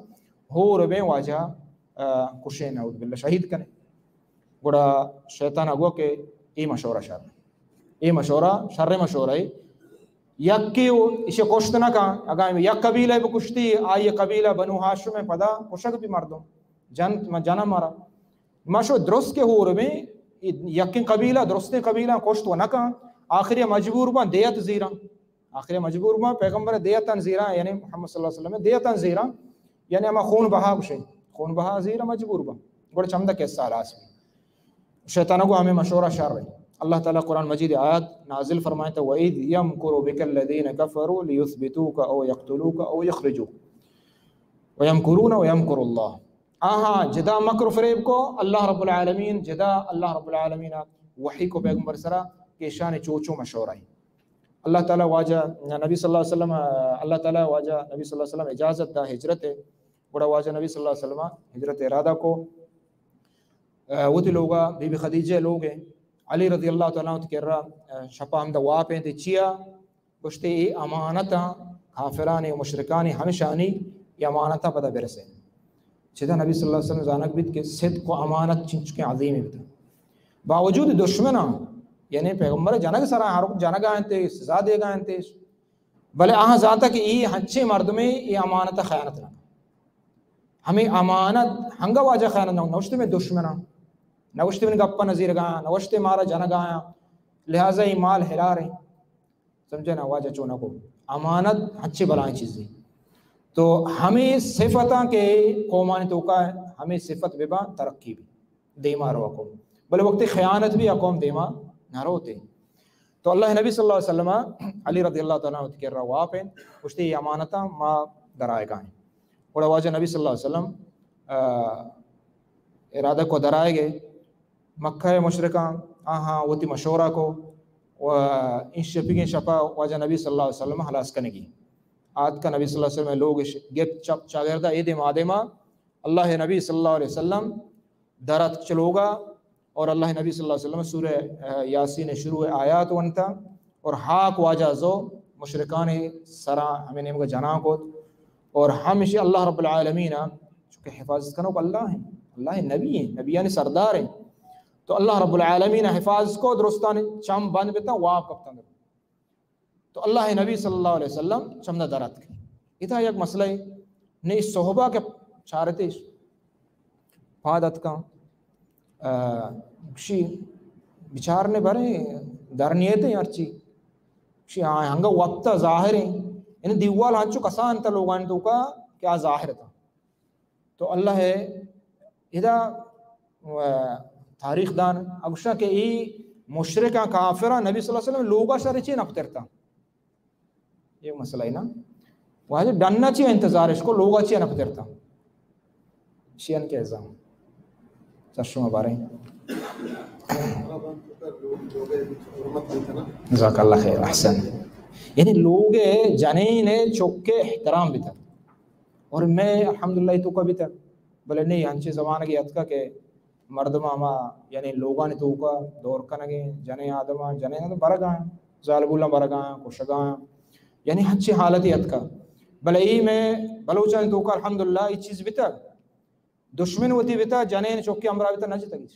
ہور بیں واجہ، آ، کشیں، نعوذ باللہ شہید کنے۔ گڑا شیطان گو کہ ای مشورہ شر۔ ای مشورہ شر مشورہ ہے۔ یکے و ایشی کشت نہ کن، اگاں یک قبیلہ بکشتی، آئی قبیلہ بنو ہاشم پدا کشگ بی مردم۔ جنت، ما جنم مارا۔ ما شو درست کہ ہور بیں، یکیں قبیلہ، درستیں قبیلہ کشت و نہ کن، آخری مجبور باں دیت زیراں۔ آخری مجبور باں، پیغمبر دیتاں زیراں، یعنی محمد صلی اللہ علیہ وسلم دیتاں زیراں، یعنی ہما خون بہا گوشے، خون بہا زیراں مجبور باں۔ گڑا چمدا قصہ ہلاس بی۔ شیطان گو ہمیں مشورہ شر ہے۔ اللہ تعالی قرآن مجید آیات نازل فرمائتا، وَإِذْ يَمْكُرُ بِكَ الَّذِينَ كَفَرُوا لِيُثْبِتُوكَ أَوْ يَقْتُلُوكَ أَوْ يَخْرُجُوكَ وَيَمْكُرُونَ وَيَمْكُرُ اللَّهُ۔ آہاں جدا مکر فریب کو اللہ رب العالمین، جدا اللہ رب العالمین وحی کو پیغمبر سرا کہ شان چو چو مشورہ ہے۔ اللہ تعالی واجہ نبی صلی اللہ علیہ وسلم، اللہ تعالی واجہ نبی صلی اللہ علیہ وسلم اجازت دا ہجرت ہے۔ گڑا واجہ نبی صلی اللہ علیہ وسلم ہجرت ارادہ کو۔ آ، وتی لوگا بی بی خدیجہ لوگ ہے۔ علی رضی اللہ تعالی عنہ وتی کرا، آ، شپا ہمدا واپیں تے چیا؟ گوشتے اے امانتاں کافرانی و مشرکانی ہمشانی، اے امانتاں پدا برسے۔ چدا نبی صلی اللہ علیہ وسلم زانگ بیت کہ صدق و امانت چنچکیں عظیمی بیتا۔ باوجود دشمناں، یعنی پیغمبر جنگ سرا ہر جنگ آئیں تے سزا دے گا انتے، بلے آہاں زانتا کہ اے ہنچیں مردمے اے امانت خیانت نہ۔ ہمیں امانت ہنگا واجہ خیانت نہ، نوشتے میں دشمناں، نوشتے میں گپا نظیر گایا، نوشتے مارا جنگ آیا، لہذا اے مال حلال ہیں۔ سمجھے نا؟ واجہ چونکو امانت ہنچے بلائیں چیزیں۔ تو ہمیں صفتاں کہ قومانی توکا ہمیں صفت ببا ترقی بی، دیما رو قوم۔ بلے وقتی خیانت بی قوم دیما نہ روتے۔ تو اللہ نبی صلی اللہ علیہ وسلم علی رضی اللہ تعالی عنہ وتی کرا واپیں، گوشتے اے امانتاں ما درائے گائیں۔ گڑا واجہ نبی صلی اللہ علیہ وسلم، آ، ارادہ کو درائے گئے۔ مکہ مشرکاں آہاں وتی مشورہ کو و این شپیگیں شپا واجہ نبی صلی اللہ علیہ وسلم ہلاس کنگی۔ آتکا نبی صلی اللہ علیہ وسلم لوگ گپت چپ چاگردا اے دیم آدیما اللہ نبی صلی اللہ علیہ وسلم درت چلوگا اور اللہ نبی صلی اللہ علیہ وسلم سورہ، آ، یاسین شروع آیات ونتا اور ہاک واجہ زو مشرکان سرا ہمیں نیمگا جنان کو اور ہمشی اللہ رب العالمین چونکہ حفاظت کنوک اللہ ہیں، اللہ نبی ہیں، نبیانی سردار ہیں۔ تو اللہ رب العالمین حفاظت کو، درستان چم بند بتا، واب کپتن۔ تو اللہ نبی صلی اللہ علیہ وسلم چمدا درات کے۔ ادا یک مسئلہ ہے، نے صحبہ کے چارتے پاد اتکاں، آ، شی بچار نے بھرے در نیتے ہرچی۔ شی آئیں ہنگا وقت ظاہر ہیں۔ یعنی دیوال ہنچو کسان تا لوگان توکا کہ آ ظاہر تا۔ تو اللہ ہے ادا، آ، تاریخ دان اگوشاں کہ ای مشرکاں کافراں نبی صلی اللہ علیہ وسلم لوگا شر چی نپترتا۔ یہ مسئلہ ہے نا۔ واجہ ڈنا چی انتظارش کو، لوگا چی نپترتا۔ شیئن کے ازام۔ چشم بارے۔ جزاک اللہ خیر، احسن۔ یعنی لوگ جنین چوک کے احترام بیتا۔ اور میں الحمدللہ تو کا بیتا۔ بلے نہیں، انچے زمانگے اتکا کہ مردم ہما، یعنی لوگانی توکا دور کنگے، جنین آدم، جنین آدم برگا ہیں، زالبولاں برگا ہیں، کشگا ہیں، یعنی ہنچے حالتی اتکا۔ بلے ای میں بلوچانی توکا الحمدللہ ای چیز بیتا، دشمن وتی بیتا، جنین چوکی ہمراہ بیتا نہ جتگی۔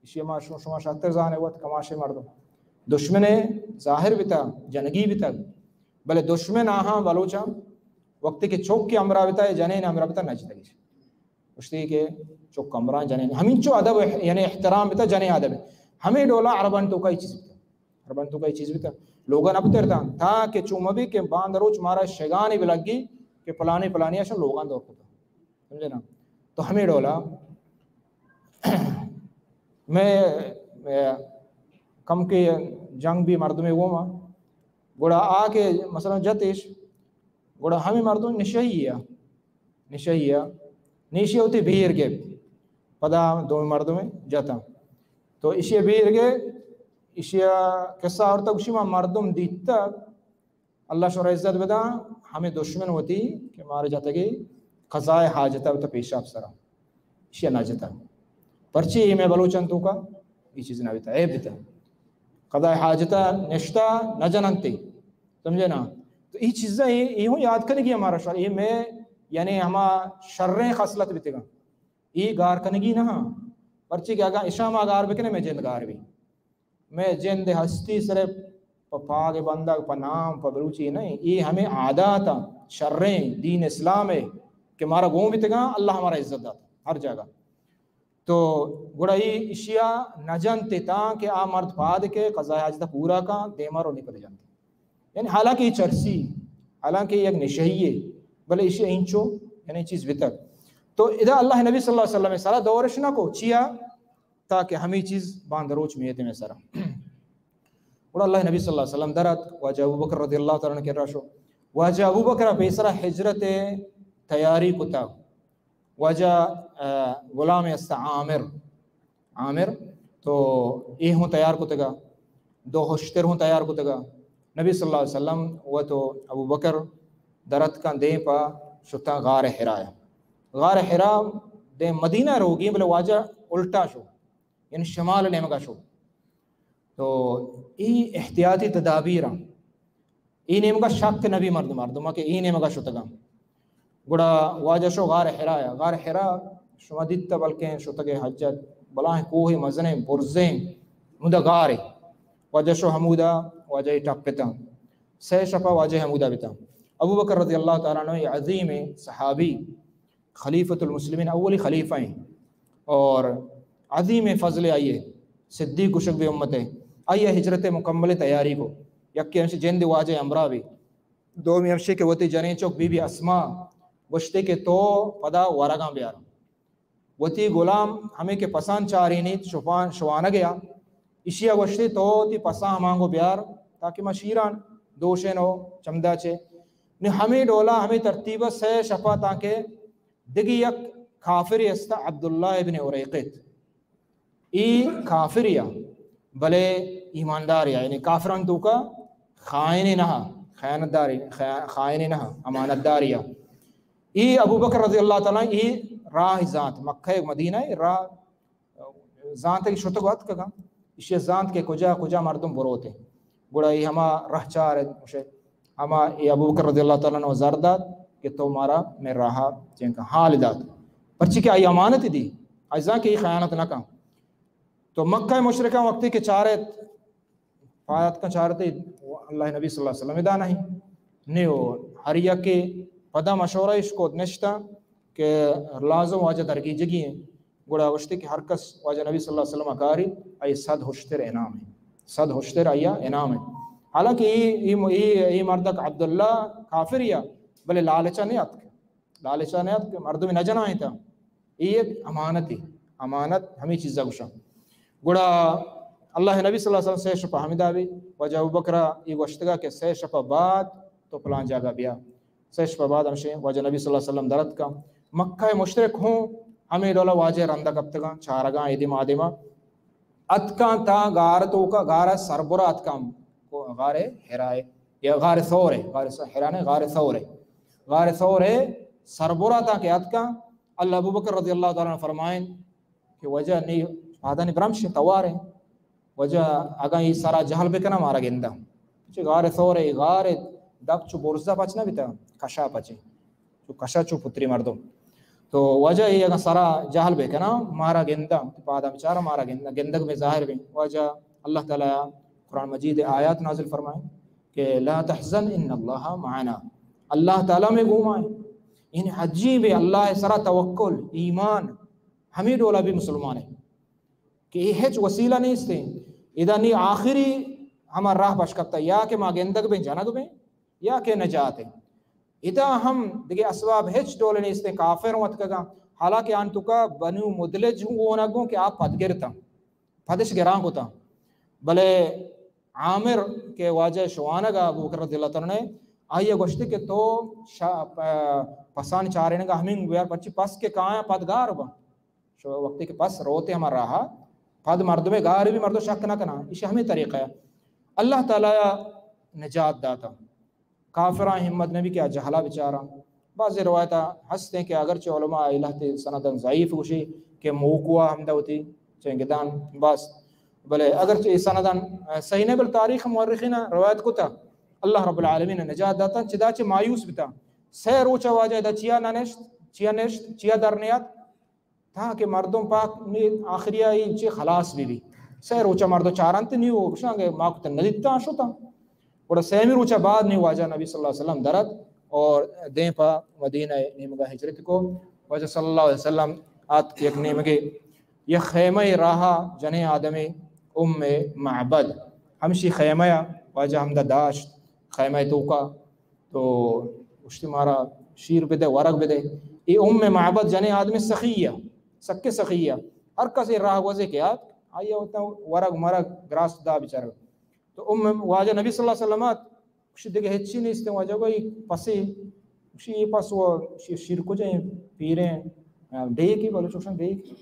اشی ما شما، شما شاتر زانے وت کماشے مردم۔ دشمن ظاہر بیتا، جنگی بیتا، بلے دشمن آہاں بلوچاں وقتی کہ چوکی ہمراہ بیتا، جنین ہمراہ بیتا نہ جتگی۔ گوشتی کہ چک ہمراہ جنین، ہمینچو ادب، یعنی احترام بیتا جنین ادب۔ ہمیں ڈولا عربان توکا ای چیز بیتا۔ عربان توکا ای چیز بیتا۔ لوگا نہ پترتا تا کہ چو مبی کہ باند روچ مارا شگانی بلگی کہ پلانی پلانی اشن لوگان دور کتا۔ سمجھے نا؟ تو ہمیں ڈولا میں، میں کم کے جنگ بھی مردمے گوما۔ گڑا آ کہ مثلاً جتش، گڑا ہمیں مردم نشہی ہے۔ نشہی ء نیشی وتی بیر گپت، پدا دومی مردمے جتاں۔ تو ایشی ء بیر گپت، ایشی ء قصہ آورتگ، گوشی ما مردم دیتگ، اللہ شمارا عزت بداں، ہمے دشمن وتی کہ مارا جتگی قضائے حاجت ء بتا پیشاب سرا، ایشی ء نہ جتگ۔ پرچی اے مئے بلوچاں توکا اے چیز نہ بیتا، عیب بیتا۔ قضائے حاجت ء نشتہ نہ جننتے۔ سمجھے نا؟ تو ای چیزاں ای، ای ہوں یاد کنگی ہمارا شر، ای میں یعنی ہما شریں خصلت بیتگاں۔ ای گار کنگی نہ ہاں۔ پرچے کہ اگاں اشاں ما گار بکنے، میں جند گار بی۔ میں جند ہستی صرف پہ پاگ بندگ، پہ نام، پہ بلوچی نہیں۔ ای ہمیں عادات شریں دین اسلام ہے کہ مارا گون بیتگاں، اللہ ہمارا عزت دات ہر جگہ۔ تو گڑا ای اشیا نہ جنت تاں کہ آ مرد پاد کے قضائے حاجت پورا کاں، دیما رو نکل جنت۔ یعنی حالانکہ ای چرسی، حالانکہ یک نشہی ہے، بلے اشیا انچو یعنی چیز بیتگ۔ تو ادا اللہ نبی صلی اللہ علیہ وسلم سرا دورش نہ کو، چیا؟ تاکہ ہمیں چیز باندروچ میتیں میں سرا۔ گڑا اللہ نبی صلی اللہ علیہ وسلم در اتک، واجہ ابوبکر رضی اللہ تعالی عنہ کرا شو۔ واجہ ابوبکر پیسرا ہجرت تیاری کتا۔ واجہ، آ، غلام است عامر، عامر، تو اے ہوں تیار کتگا، دو ہشتر ہوں تیار کتگا۔ نبی صلی اللہ علیہ وسلم و تو ابوبکر در اتکاں دیم پا شتاں غار حرا۔ غار حرا دیم مدینہ روگی، بلے واجہ الٹا شو، یعنی شمال نیمگا شو۔ تو ای احتیاطی تدابیر ہیں۔ ای نیمگا شک نبی مردم، مردم کہ ای نیمگا شتگاں۔ گڑا واجہ شو غار حرا یا۔ غار حرا شما دیتا بلکیں شتگے حجت، بلاہیں کوہ مزنیں برزیں، ہمودا غارے۔ واجہ شو ہمودا، واجہ ٹپتاں۔ سہ شپا واجہ ہمودا بتاں۔ ابوبکر رضی اللہ تعالی عنہ عظیم صحابی، خلیفۃ المسلمین، اولی خلیفہ ہیں اور عظیم فضل آئیے، صدیق گشگ بے امت ہے۔ آئیے ہجرت مکمل تیاری کو، یکی ہمشی جند واجہ امرا بھی، دومی ہمشی کہ وتی جنین چوک بی بی اسما گوشتے کہ تو پدا ورگاں بیار، وتی غلام ہمیں کہ پسان چارینیت شپان شوانگیا، اشیا گوشتے تو تی پسان ہمانگو بیار، تاکہ ما شیران دوشین و چمدا چے۔ نی ہمیں ڈولا، ہمیں ترتیبا سہ شپا تاکہ دگہ یک کافرے استا، عبداللہ ابن اریقط۔ ای کافرے آ، بلے ایماندارے آ، یعنی کافران توکا خائن نہ، خیانت دارے، خیا-، خائن نہ، امانت دارے آ۔ ای ابوبکر رضی اللہ تعالی عنہ ای راہ زانت، مکہ مدینہ راہ زانت کہ شتگ و اتکگاں، ایشی زانت کہ کجا کجا مردم بروت۔ گڑا ای ہما رہچار ات، گوشے، ہما ای ابوبکر رضی اللہ تعالی عنہ زر دات کہ تو مارا میں راہا چنکا حال دات، پرچی کہ آئی امانت دی، آئی زان کہ ای خیانت نہ کن۔ تو مکہ مشرکاں وقتی کہ چارت، پاد اتکاں چارتے اللہ نبی صلی اللہ علیہ وسلم ادا نہیں۔ نیو ہر یکے پدا مشورہ اش کو نشتا کہ لازم واجہ درگیجگی ہیں۔ گڑا گوشتے کہ ہر کس واجہ نبی صلی اللہ علیہ وسلم کاری، آئی صد ہشتر انعام ہے۔ صد ہشتر آئی انعام ہے۔ حالانکہ ای، ای، ای، ای مردک عبداللہ کافر یا، بلے لالچا نہیں اتک۔ لالچا نیت کہ مردم نہ جنائیں تا۔ اے یک امانتے۔ امانت ہمیں چیزا گوشاں۔ گڑا اللہ نبی صلی اللہ علیہ وسلم سہ شپا ہمدا بی، واجہ ابوبکرا اے گوشتگا کہ سہ شپا بعد تو پلان جاگہ بیا۔ سہ شپا بعد ہمشے واجہ نبی صلی اللہ علیہ وسلم درت کا۔ مکہ مشرک ہوں ہمیں ڈولا واجہ رندا کپتگاں، چارگاں، ایدیم آدیما۔ اتکاں تا غار توکا، غار سربرا اتکاں، غار حرائے یا غار ثور ہے، غار س-، حرا نے، غار ثور ہے۔ غار ثور ہے، سربرا تا کہ اتکاں، اللہ ابوبکر رضی اللہ تعالی عنہ فرمائیں کہ واجہ نی پادانی برمش توار ہے، واجہ اگاں ای سرا جہل بکنا مارا گندا۔ چہ غار ثور ہے، غار دپ چو برزا پچ نہ بیتا، کشا پچے۔ چو کشا چو پتری مردم۔ تو واجہ اے اگاں سرا جہل بہ کناں، مارا گنداں، پادا بچاراں مارا گنداں، گندگ میں ظاہر بیں۔ واجہ اللہ تعالی قرآن مجید آیات نازل فرمائیں کہ لا تحزن ان اللہ معنا، اللہ تعالی میں گوما ہے۔ یعنی عجیب ہے، اللہ سرا توکل، ایمان، ہمیں ڈولا بھی مسلمان ہے کہ یہ ہچ وسیلہ نہیں استے۔ ادا نی آخری ہما راہ پشکپتا، یا کہ ما گندگ بیں، جنگ بیں، یا کہ نجات ہے۔ ادا ہم دگہ اسباب ہچ ڈول نیستیں، کافر ہوں اتکگاں، حالانکہ آن توکا بنو مدلج ہوں گونگ گوں کہ آ پدگرتاں، پدش گران کتاں۔ بلے عامر کہ واجہ شوانگ ابوبکر رضی اللہ تعالی عنہ، آئی گوشتے کہ تو شا-، پ-، پسان چارینگا ہمیں بیار، پچی پس کہ کایاں پد گار باں۔ شو وقتی کہ پس روتے ہما راہا، پد مردمے گار بھی مردم شک نہ کناں، ایشی ہمیں طریقہ ہے۔ اللہ تعالی نجات داتا۔ کافراں ہمت نبی کہ آ جہلا بچاراں۔ بعض روایت ہستیں کہ اگرچہ علماء اے لہتے سندن ضعیف گوشی کہ موقوع ہمدا ہوتی چنگدان بس، بلے اگرچہ اے سندن صحیح نہ، بل تاریخ مورخین روایت کتا اللہ رب العالمین نجات داتا، چدا چہ مایوس بتا۔ سہ روچ واجہ دا چیا نہ نشت، چیا نشت، چیا در نیات، تاکہ مردم پاک نی آخری آئی چہ خلاص بی بی۔ سہ روچا مردم چارنت نی و گشاں کہ ما کت ندیتاں شتاں۔ گڑا سیمی روچا بعد نی واجہ نبی صلی اللہ علیہ وسلم درت اور دیم پا مدینہ نیمگا ہجرت کو۔ واجہ صلی اللہ علیہ وسلم آت یک نیمگے یک خیمہ راہا جنیں آدمے ام معبد، ہمشی خیمہ واجہ ہمدا داشت، خیمہ توکا۔ تو گوشتی مارا شیر بدے، ورگ بدے۔ اے ام معبد جنیں آدم سخی ءَ، سکیں سخی ءَ۔ ہر کس اے راہ گوزے کہ آت، آئی ءَ وتا ورگ مرگ گراست دا بیچارگ۔ تو ام واجہ نبی صلی اللہ علیہ وسلم ات، گوشی دگہ ہچی نیست، واجہ گو اے پسے، گوشی اے پس و شی-، شیر کجا ایں؟ پیریں، آ، ڈیکی، بلوچ گوشن ڈیکی،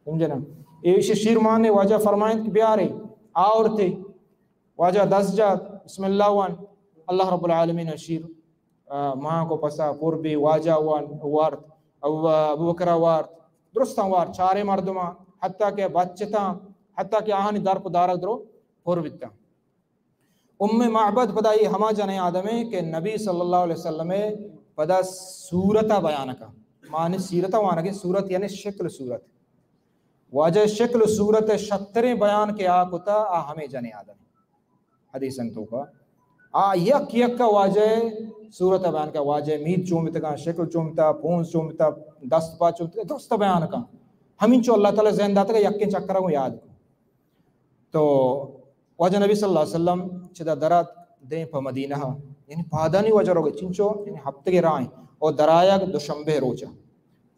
سمجھے نا؟ اے شی-، شیر مانے، واجہ فرمائیں کہ بیارے، آورتے۔ واجہ دست جات، بسم اللہ وان، اللہ رب العالمین شیر، آ، ماں کو پسا پر بی، واجہ وان، وارت، ابو، ابو بکر وارت، درستاں وارت، چارے مردماں، حتیٰ کہ بچتاں، حتیٰ کہ آہانی درپ دارگ درو پر بیتاں۔ ام معبد پدا اے ہما جنیں آدمے کہ نبی صلی اللہ علیہ وسلم پدا صورت بیان کا، معنی سیرت وانگے، صورت یعنی شکل صورت۔ واجہ شکل و صورت شتریں بیان کہ آ کتا، آ ہمے جنیں آدم۔ حدیث انت توکا آ یک یک کا واجہ صورت بیان کا، واجہ مید چون بتگاں، شکل چون بتا، پونز چون بتا، دست پا چون بتا، درست بیان کا۔ ہمینچو اللہ تعالی ذہن داتگا، یکیں چکر کو یاد کو۔ تو واجہ نبی صلی اللہ علیہ وسلم چدا درات دیں پہ مدینہ، یعنی پادانی واجہ روگے چنچو، یعنی ہفتگے راہیں، اور درایگ دوشنبے روچا،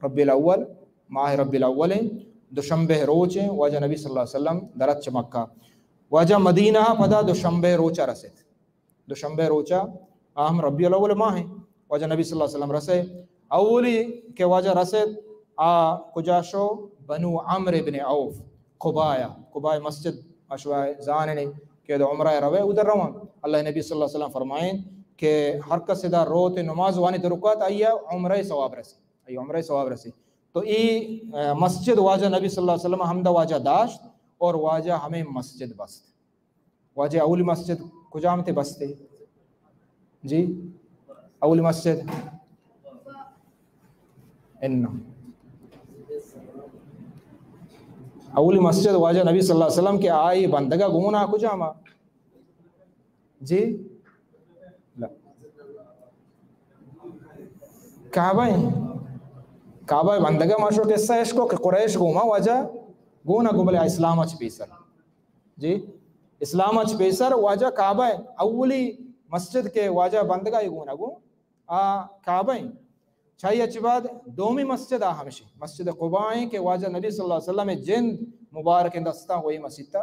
ربیع الاول، ماہ ربیع الاول ہیں، دوشنبے روچ ہیں، واجہ نبی صلی اللہ علیہ وسلم درات چہ مکہ۔ واجہ مدینہ پدا دوشنبے روچا رسیت۔ دوشنبے روچا، آ ہم ربیع الاول ماہ ہیں، واجہ نبی صلی اللہ علیہ وسلم رسے۔ اولی کہ واجہ رسیت، آ کجا شو؟ بنو عمرو ابن عوف، قبایا، قبائے مسجد، اشوا زاننے کہ دو عمرہ روے، ادھر روان۔ اللہ نبی صلی اللہ علیہ وسلم فرمائیں کہ ہر کس دا روت نماز وانی درکات، آئی عمرہ ثواب رسے، آئی عمرہ ثواب رسے۔ تو ای، آ، مسجد واجہ نبی صلی اللہ علیہ وسلم ہمدا واجہ داشت اور واجہ ہمیں مسجد بست۔ واجہ اولی مسجد کجام تے بستے؟ جی، اولی مسجد ان اولی مسجد واجہ نبی صلی اللہ علیہ وسلم کہ آئی بندگا گونا کجاما؟ جی، کعبہ ہیں۔ کعبہ بندگا ما شو قصہ اشکو کہ قریش گوما واجہ گونا گو، بلے اسلام اچ پیسر۔ جی، اسلام اچ پیسر واجہ کعبہ ہے۔ اولی مسجد کہ واجہ بندگا ای گونا گو، آ کعبہ ہیں۔ چاہیے اچ بعد دومی مسجد آ ہمشی مسجد قباء ہیں کہ واجہ نبی صلی اللہ علیہ وسلم جند مبارک دستاں وہی مسجد تا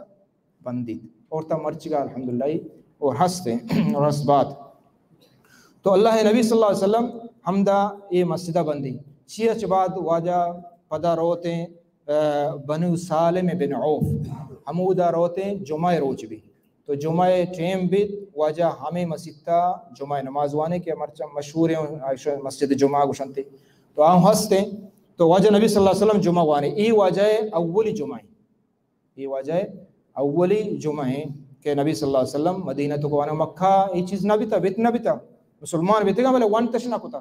بندیت۔ اور تا مرچگا الحمدللہ اور ہستے اور ہست بات۔ تو اللہ نبی صلی اللہ علیہ وسلم ہمدا اے مسجدہ بندی۔ چی اچ بعد واجہ پدا روتیں، آ، بنو سالم بن عوف، ہمودا روتیں جمعہ روچ بی۔ تو جمعہ ٹیم بیت، واجہ ہمیں مسجد تا جمعہ نماز وانے کہ مرچا مشہور ہیں، مسجد جمعہ گوشنتے۔ تو آن ہستیں، تو واجہ نبی صلی اللہ علیہ وسلم جمعہ وانے۔ اے واجہ اولی جمعہ ہیں۔ اے واجہ اولی جمعہ ہیں کہ نبی صلی اللہ علیہ وسلم مدینہ تو کوانے، مکہ اے چیز نہ بیتا، بیت نہ بیتا۔ مسلمان بیتگا بلے ونتش نہ کتا۔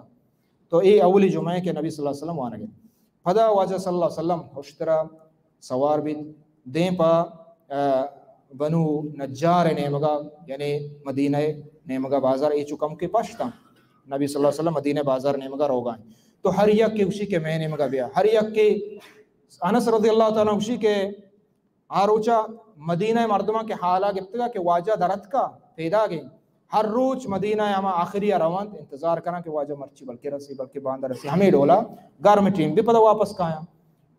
تو اے اولی جمعہ ہیں کہ نبی صلی اللہ علیہ وسلم وانگے۔ پدا واجہ صلی اللہ علیہ وسلم ہشترا سوار بیت، دیں پا، آ، بنو نجار نیمگا، یعنی مدینہ نیمگا بازار اے چو کم کے پشتا۔ نبی صلی اللہ علیہ وسلم مدینہ بازار نیمگا روگا ہیں۔ تو ہر یک کے گوشی کہ میں نیمگا بیا، ہر یک کے انس رضی اللہ تعالیٰ عنہ گوشی کہ آ روچا مدینہ مردماں کہ حالا گپتگا کہ واجہ درتکا پیداگیں۔ ہر روچ مدینہ ہما آخری روانت، انتظار کناں کہ واجہ مرچی بلکہ رسی، بلکہ باندہ رسی۔ ہمیں ڈولا گرم ٹیم بھی پدا واپس کایاں۔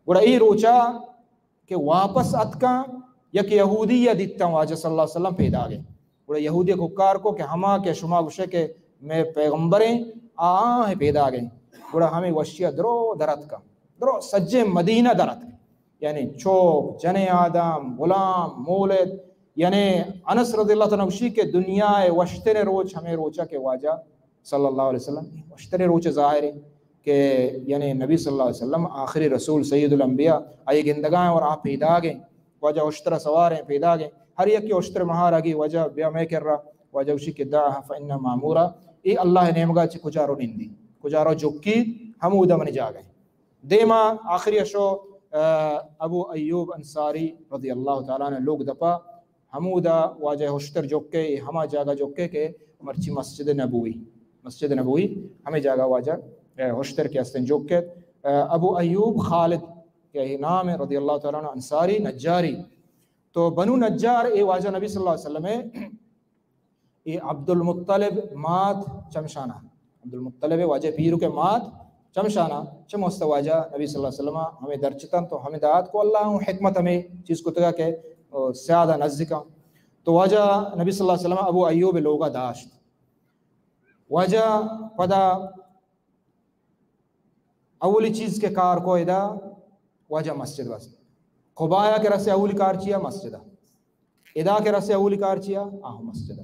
گڑا ای روچا کہ واپس اتکاں، یک یہودی یا دیتاں واجہ صلی اللہ علیہ وسلم پیداگیں۔ گڑا یہودی ککار کو کہ ہما کہ شما گوشے کہ میں پیغمبریں، آ آہ پیداگیں۔ گڑا ہمیں وشیا درو درتکا، درو سجے مدینہ درتکا۔ یعنی چوک، جنیں آدم، غلام، مولد، یعنی انس رضی اللہ تعالیٰ عنہ گوشی کہ دنیا ء وشتریں روچ ہمیں روچا کہ واجہ صلی اللہ علیہ وسلم، وشتریں روچ ظاہر ہے کہ یعنی نبی صلی اللہ علیہ وسلم آخری رسول سید الانبیاء آئی گندگا ہیں اور آ پیداگ ہیں، واجہ اشترا سوار ہیں، پیداگ ہیں، ہر یکی اشتر مہارگی واجہ بیا میں کر رہا، واجہ گوشی کہ دعها فإنها مأمورة، اے اللہ نیمگا چہ کجا رو نندی، کجا رو جکی، ہمودا منی جاگہ ہے۔ دیما آخری اشو، آ، ابو ایوب انصاری رضی اللہ تعالیٰ عنہ لوگ دپا، ہمودا واجہ ہشتر جکے، ہما جاگہ جکے کہ مرچی مسجد نبوی، مسجد نبوی ہمیں جاگہ واجہ، آ، ہشتر کے استن جکے۔ آ، ابو ایوب خالد کہ نام ہے رضی اللہ تعالیٰ عنہ انصاری نجاری۔ تو بنو نجار اے واجہ نبی صلی اللہ علیہ وسلم ہے۔ اے عبدالمطلب مات چمشانہ۔ عبدالمطلب واجہ پیرو کے مات چمشانا چہ مست واجہ نبی صلی اللہ علیہ وسلم ہمیں درچتن تو ہمیں دعات کو، اللہ ہوں حکمت ہمیں چیز کتگا کہ، او، سیادہ نزدیکا۔ تو واجہ نبی صلی اللہ علیہ وسلم ابو ایوب لوگا داشت۔ واجہ پدا اولی چیز کہ کار کو ادا واجہ مسجد بس۔ قبایا کہ رسے اولی کار چیا؟ مسجد۔ ادا کہ رسے اولی کار چیا؟ آہ مسجد۔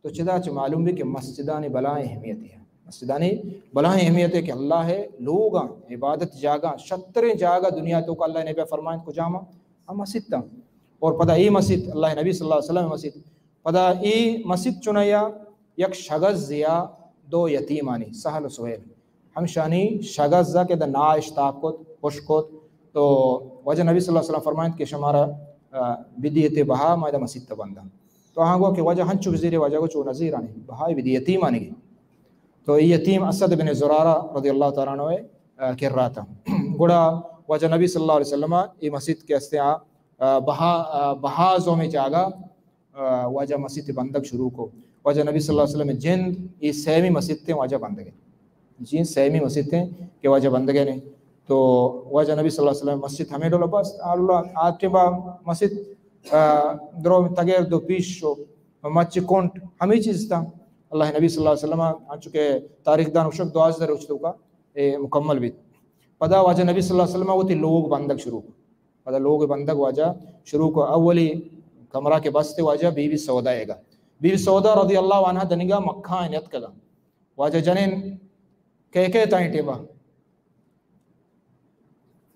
تو چدا چہ معلوم بھی کہ مسجدانی بلائیں اہمیت ہے، مسجدانی بلائیں اہمیت ہے کہ اللہ ہے لوگاں، عبادت جاگہ، شتریں جاگہ دنیا تو کہ اللہ نبی فرمائیں کجام؟ ہم مسجد تا۔ اور پدا ای مسجد اللہ نبی صلی اللہ علیہ وسلم مسجد، پدا ای مسجد چنیا یک شگز یا دو یتیمانی، سہل و سہیل، ہمشانی شگز کہ دا ناش تاک کت، پش کت، تو واجہ نبی صلی اللہ علیہ وسلم فرمائنت کہ شمارا، آ، بدیتے بہا ما دا مسیت بنداں۔ تو آہاں گو کہ واجہ ہنچو بزیرے؟ واجہ گو چو نزیرانی، بہائی بدی یتیمانی گی۔ تو ای یتیم اسد بن زرارہ رضی اللہ تعالیٰ عنہ، آ، کر رہا تھا۔ گڑا واجہ نبی صلی اللہ علیہ وسلم ای مسیت کے استے آ، آ، بہا، آ، بہا زوم جاگہ آ، واجہ مسیت بندگ شروع کو۔ واجہ نبی صلی اللہ علیہ وسلم جند ای سیمی مسیت ہیں واجہ بندگے۔ جی، سیمی مسیت ہیں کہ واجہ بندگے نے۔ تو واجہ نبی صلی اللہ علیہ وسلم مسجد ہمیں ڈولا بس، اللہ آتے با مسجد، آ، درو تگیر دو پیش و مچ کنٹ ہمیں چیز تھا۔ اللہ نبی صلی اللہ علیہ وسلم، ہنچو کہ تاریخ دان اشک دوازدہ روچ تو کا، اے مکمل بیت۔ پدا واجہ نبی صلی اللہ علیہ وسلم وتی لوگ بندگ شروع کو۔ پدا لوگ بندگ واجہ شروع کو۔ اولی کمرہ کے بستے واجہ بی بی سودا ایگا۔ بی بی سودا رضی اللہ عنہا دنگا مکہ نیت کگا۔ واجہ جنین کہہ کہہ تا اے ٹیما؟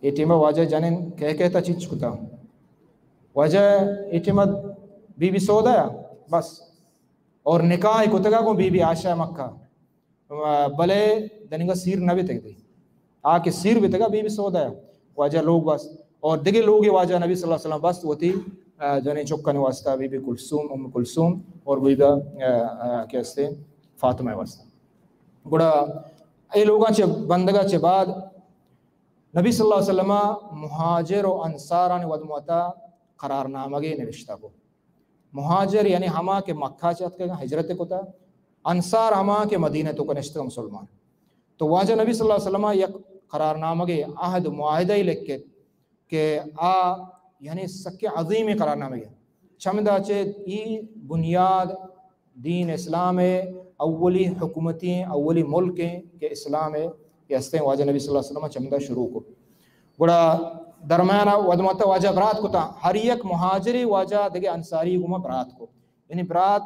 اے ٹیما واجہ جنین کہہ کہہ تا چچ کتا؟ واجہ اے ٹیما بی بی سودا یا بس۔ اور نکاح کتگا کو بی بی عائشہ مکہ۔ بلے دنیگا سیر نہ بیتگ دی۔ آ کہ سیر بیتگا بی بی سودا واجہ لوگ بس۔ اور دگہ لوگ واجہ نبی صلی اللہ علیہ وسلم بس وتی، آ، جنین چکن واسطہ بی بی کلثوم، ام کلثوم اور بی بی، آ، آ، کہ استے فاطمہ واسطہ۔ گڑا اے لوگاں چہ بندگا چہ بعد نبی صلی اللہ علیہ وسلم مہاجر و انصارانی ودموتا قرار نامگے نوشتہ کو۔ مہاجر یعنی ہما کہ مکہ چہ اتکگاں ہجرت کتا، انصار ہما کہ مدینہ تو کنشتگاں مسلمان۔ تو واجہ نبی صلی اللہ علیہ وسلم یک قرار نامگے عہد معاہدہ لکھت کہ آ یعنی سکیں عظیمیں قرار نامگے۔ چمدا چہ ای بنیاد دین اسلام ہے، اولی حکومتی ہیں، اولی ملک ہیں کہ اسلام ہے، کہ ہستیں واجہ نبی صلی اللہ علیہ وسلم چمدا شروع کو۔ گڑا درمیان ودموتا واجہ برات کتا، ہر یک مہاجری واجہ دگہ انصاری گما برات کو۔ یعنی برات،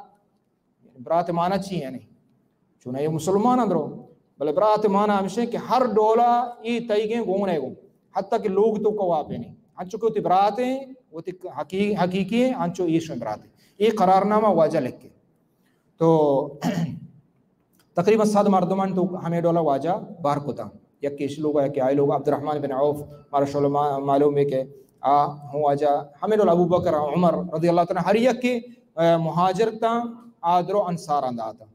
برات معنی چی یعنی؟ چون اے مسلمان اندرو، بلے برات معنی ہمشہ کہ ہر ڈولا ای تئیگیں گون ہے گون، حتی کہ لوگ تو کو واپے نہیں۔ انچو کہ وتی برات ہیں، وتی حقی-، حقیقی ہیں، انچو ایش برات ہیں۔ ای قرار نامہ واجہ لکھے۔ تو تقریباً صد مردمان تو ہمیں ڈولا واجہ بار کتا۔ یک ایش لوگ ہے کہ آئی لوگ عبدالرحمن بن عوف، مارا شعلہ ما-، معلوم ہے کہ آ ہوں واجہ ہمیں ڈولا ابو بکر، عمر رضی اللہ تعالیٰ ہر یک کے، آ، مہاجر تا، آ درو انصار انداتا۔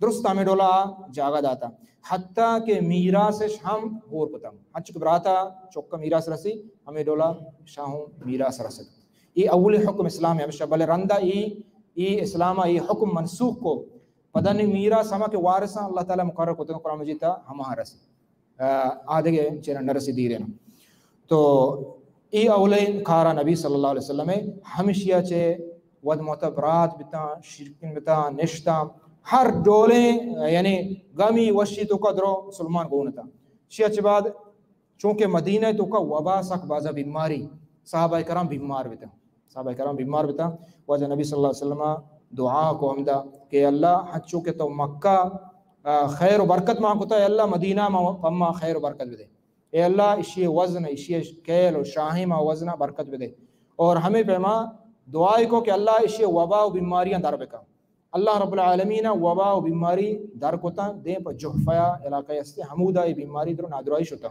درست ہمیں ڈولا جاگہ داتا۔ حتی کہ میراثش ہم ہور کتا۔ ہنچو کہ براتا چکا میراث رسی، ہمیں ڈولا شاہوں میراث رسد۔ ای اولی حکم اسلام ہے ہمشہ، بلے رندا ای، ای اسلام ای حکم منسوخ کو۔ پدا نی میراث ہما کہ وارثاں اللہ تعالیٰ مقرر کتگ قرآن مجید تا ہما رسی۔ آ، آ دگہ چیرا نہ رسی دیرے نا۔ تو ای اولین کارا نبی صلی اللہ علیہ وسلم ہے، ہمشیا چہ ودموتا برات بتاں، شرکن بتاں، نشتاں، ہر ڈولیں، یعنی گمی وشی تو کا درو مسلمان گون تاں۔ شیا چہ بعد چونکہ مدینہ تو کا وبا سک بازا بیماری، صحابہ کرام بیمار بتاں۔ صحابہ کرام بیمار بتاں، واجہ نبی صلی اللہ علیہ وسلم دعا کو ہمدا کہ اللہ ہنچو کہ تو مکہ، آ، خیر و برکت ما کتا، اے اللہ مدینہ ما، پما خیر و برکت بدے۔ اے اللہ اشی وزن، اشی کیل و شاہی ما وزن برکت بدے۔ اور ہمیں پیما دعائی کو کہ اللہ اشی وبا و بیماریاں در بکا۔ اللہ رب العالمین وبا و بیماری در کتا، دیں پہ جحفہ علاقہ استے، ہمودا ای بیماری درو نادرائی شتا۔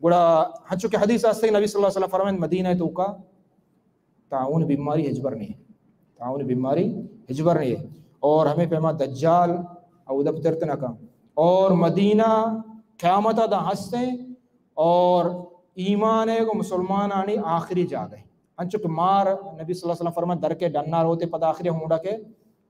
گڑا ہنچو کہ حدیث استے نبی صلی اللہ علیہ وسلم فرمائند مدینہ تو کا طاعون بیماری ہچبر نہیں ہے۔ طاعون بیماری ہچبر نہیں ہے۔ اور ہمیں پیما دجال اودا پترت نہ کن۔ اور مدینہ قیامت دا ہستے اور ایمان ہے گو مسلمانانی آخری جاگہ ہے۔ انچو کہ مار نبی صلی اللہ علیہ وسلم فرمائے در کے ڈنا روتے پد آخری ہونڈا کے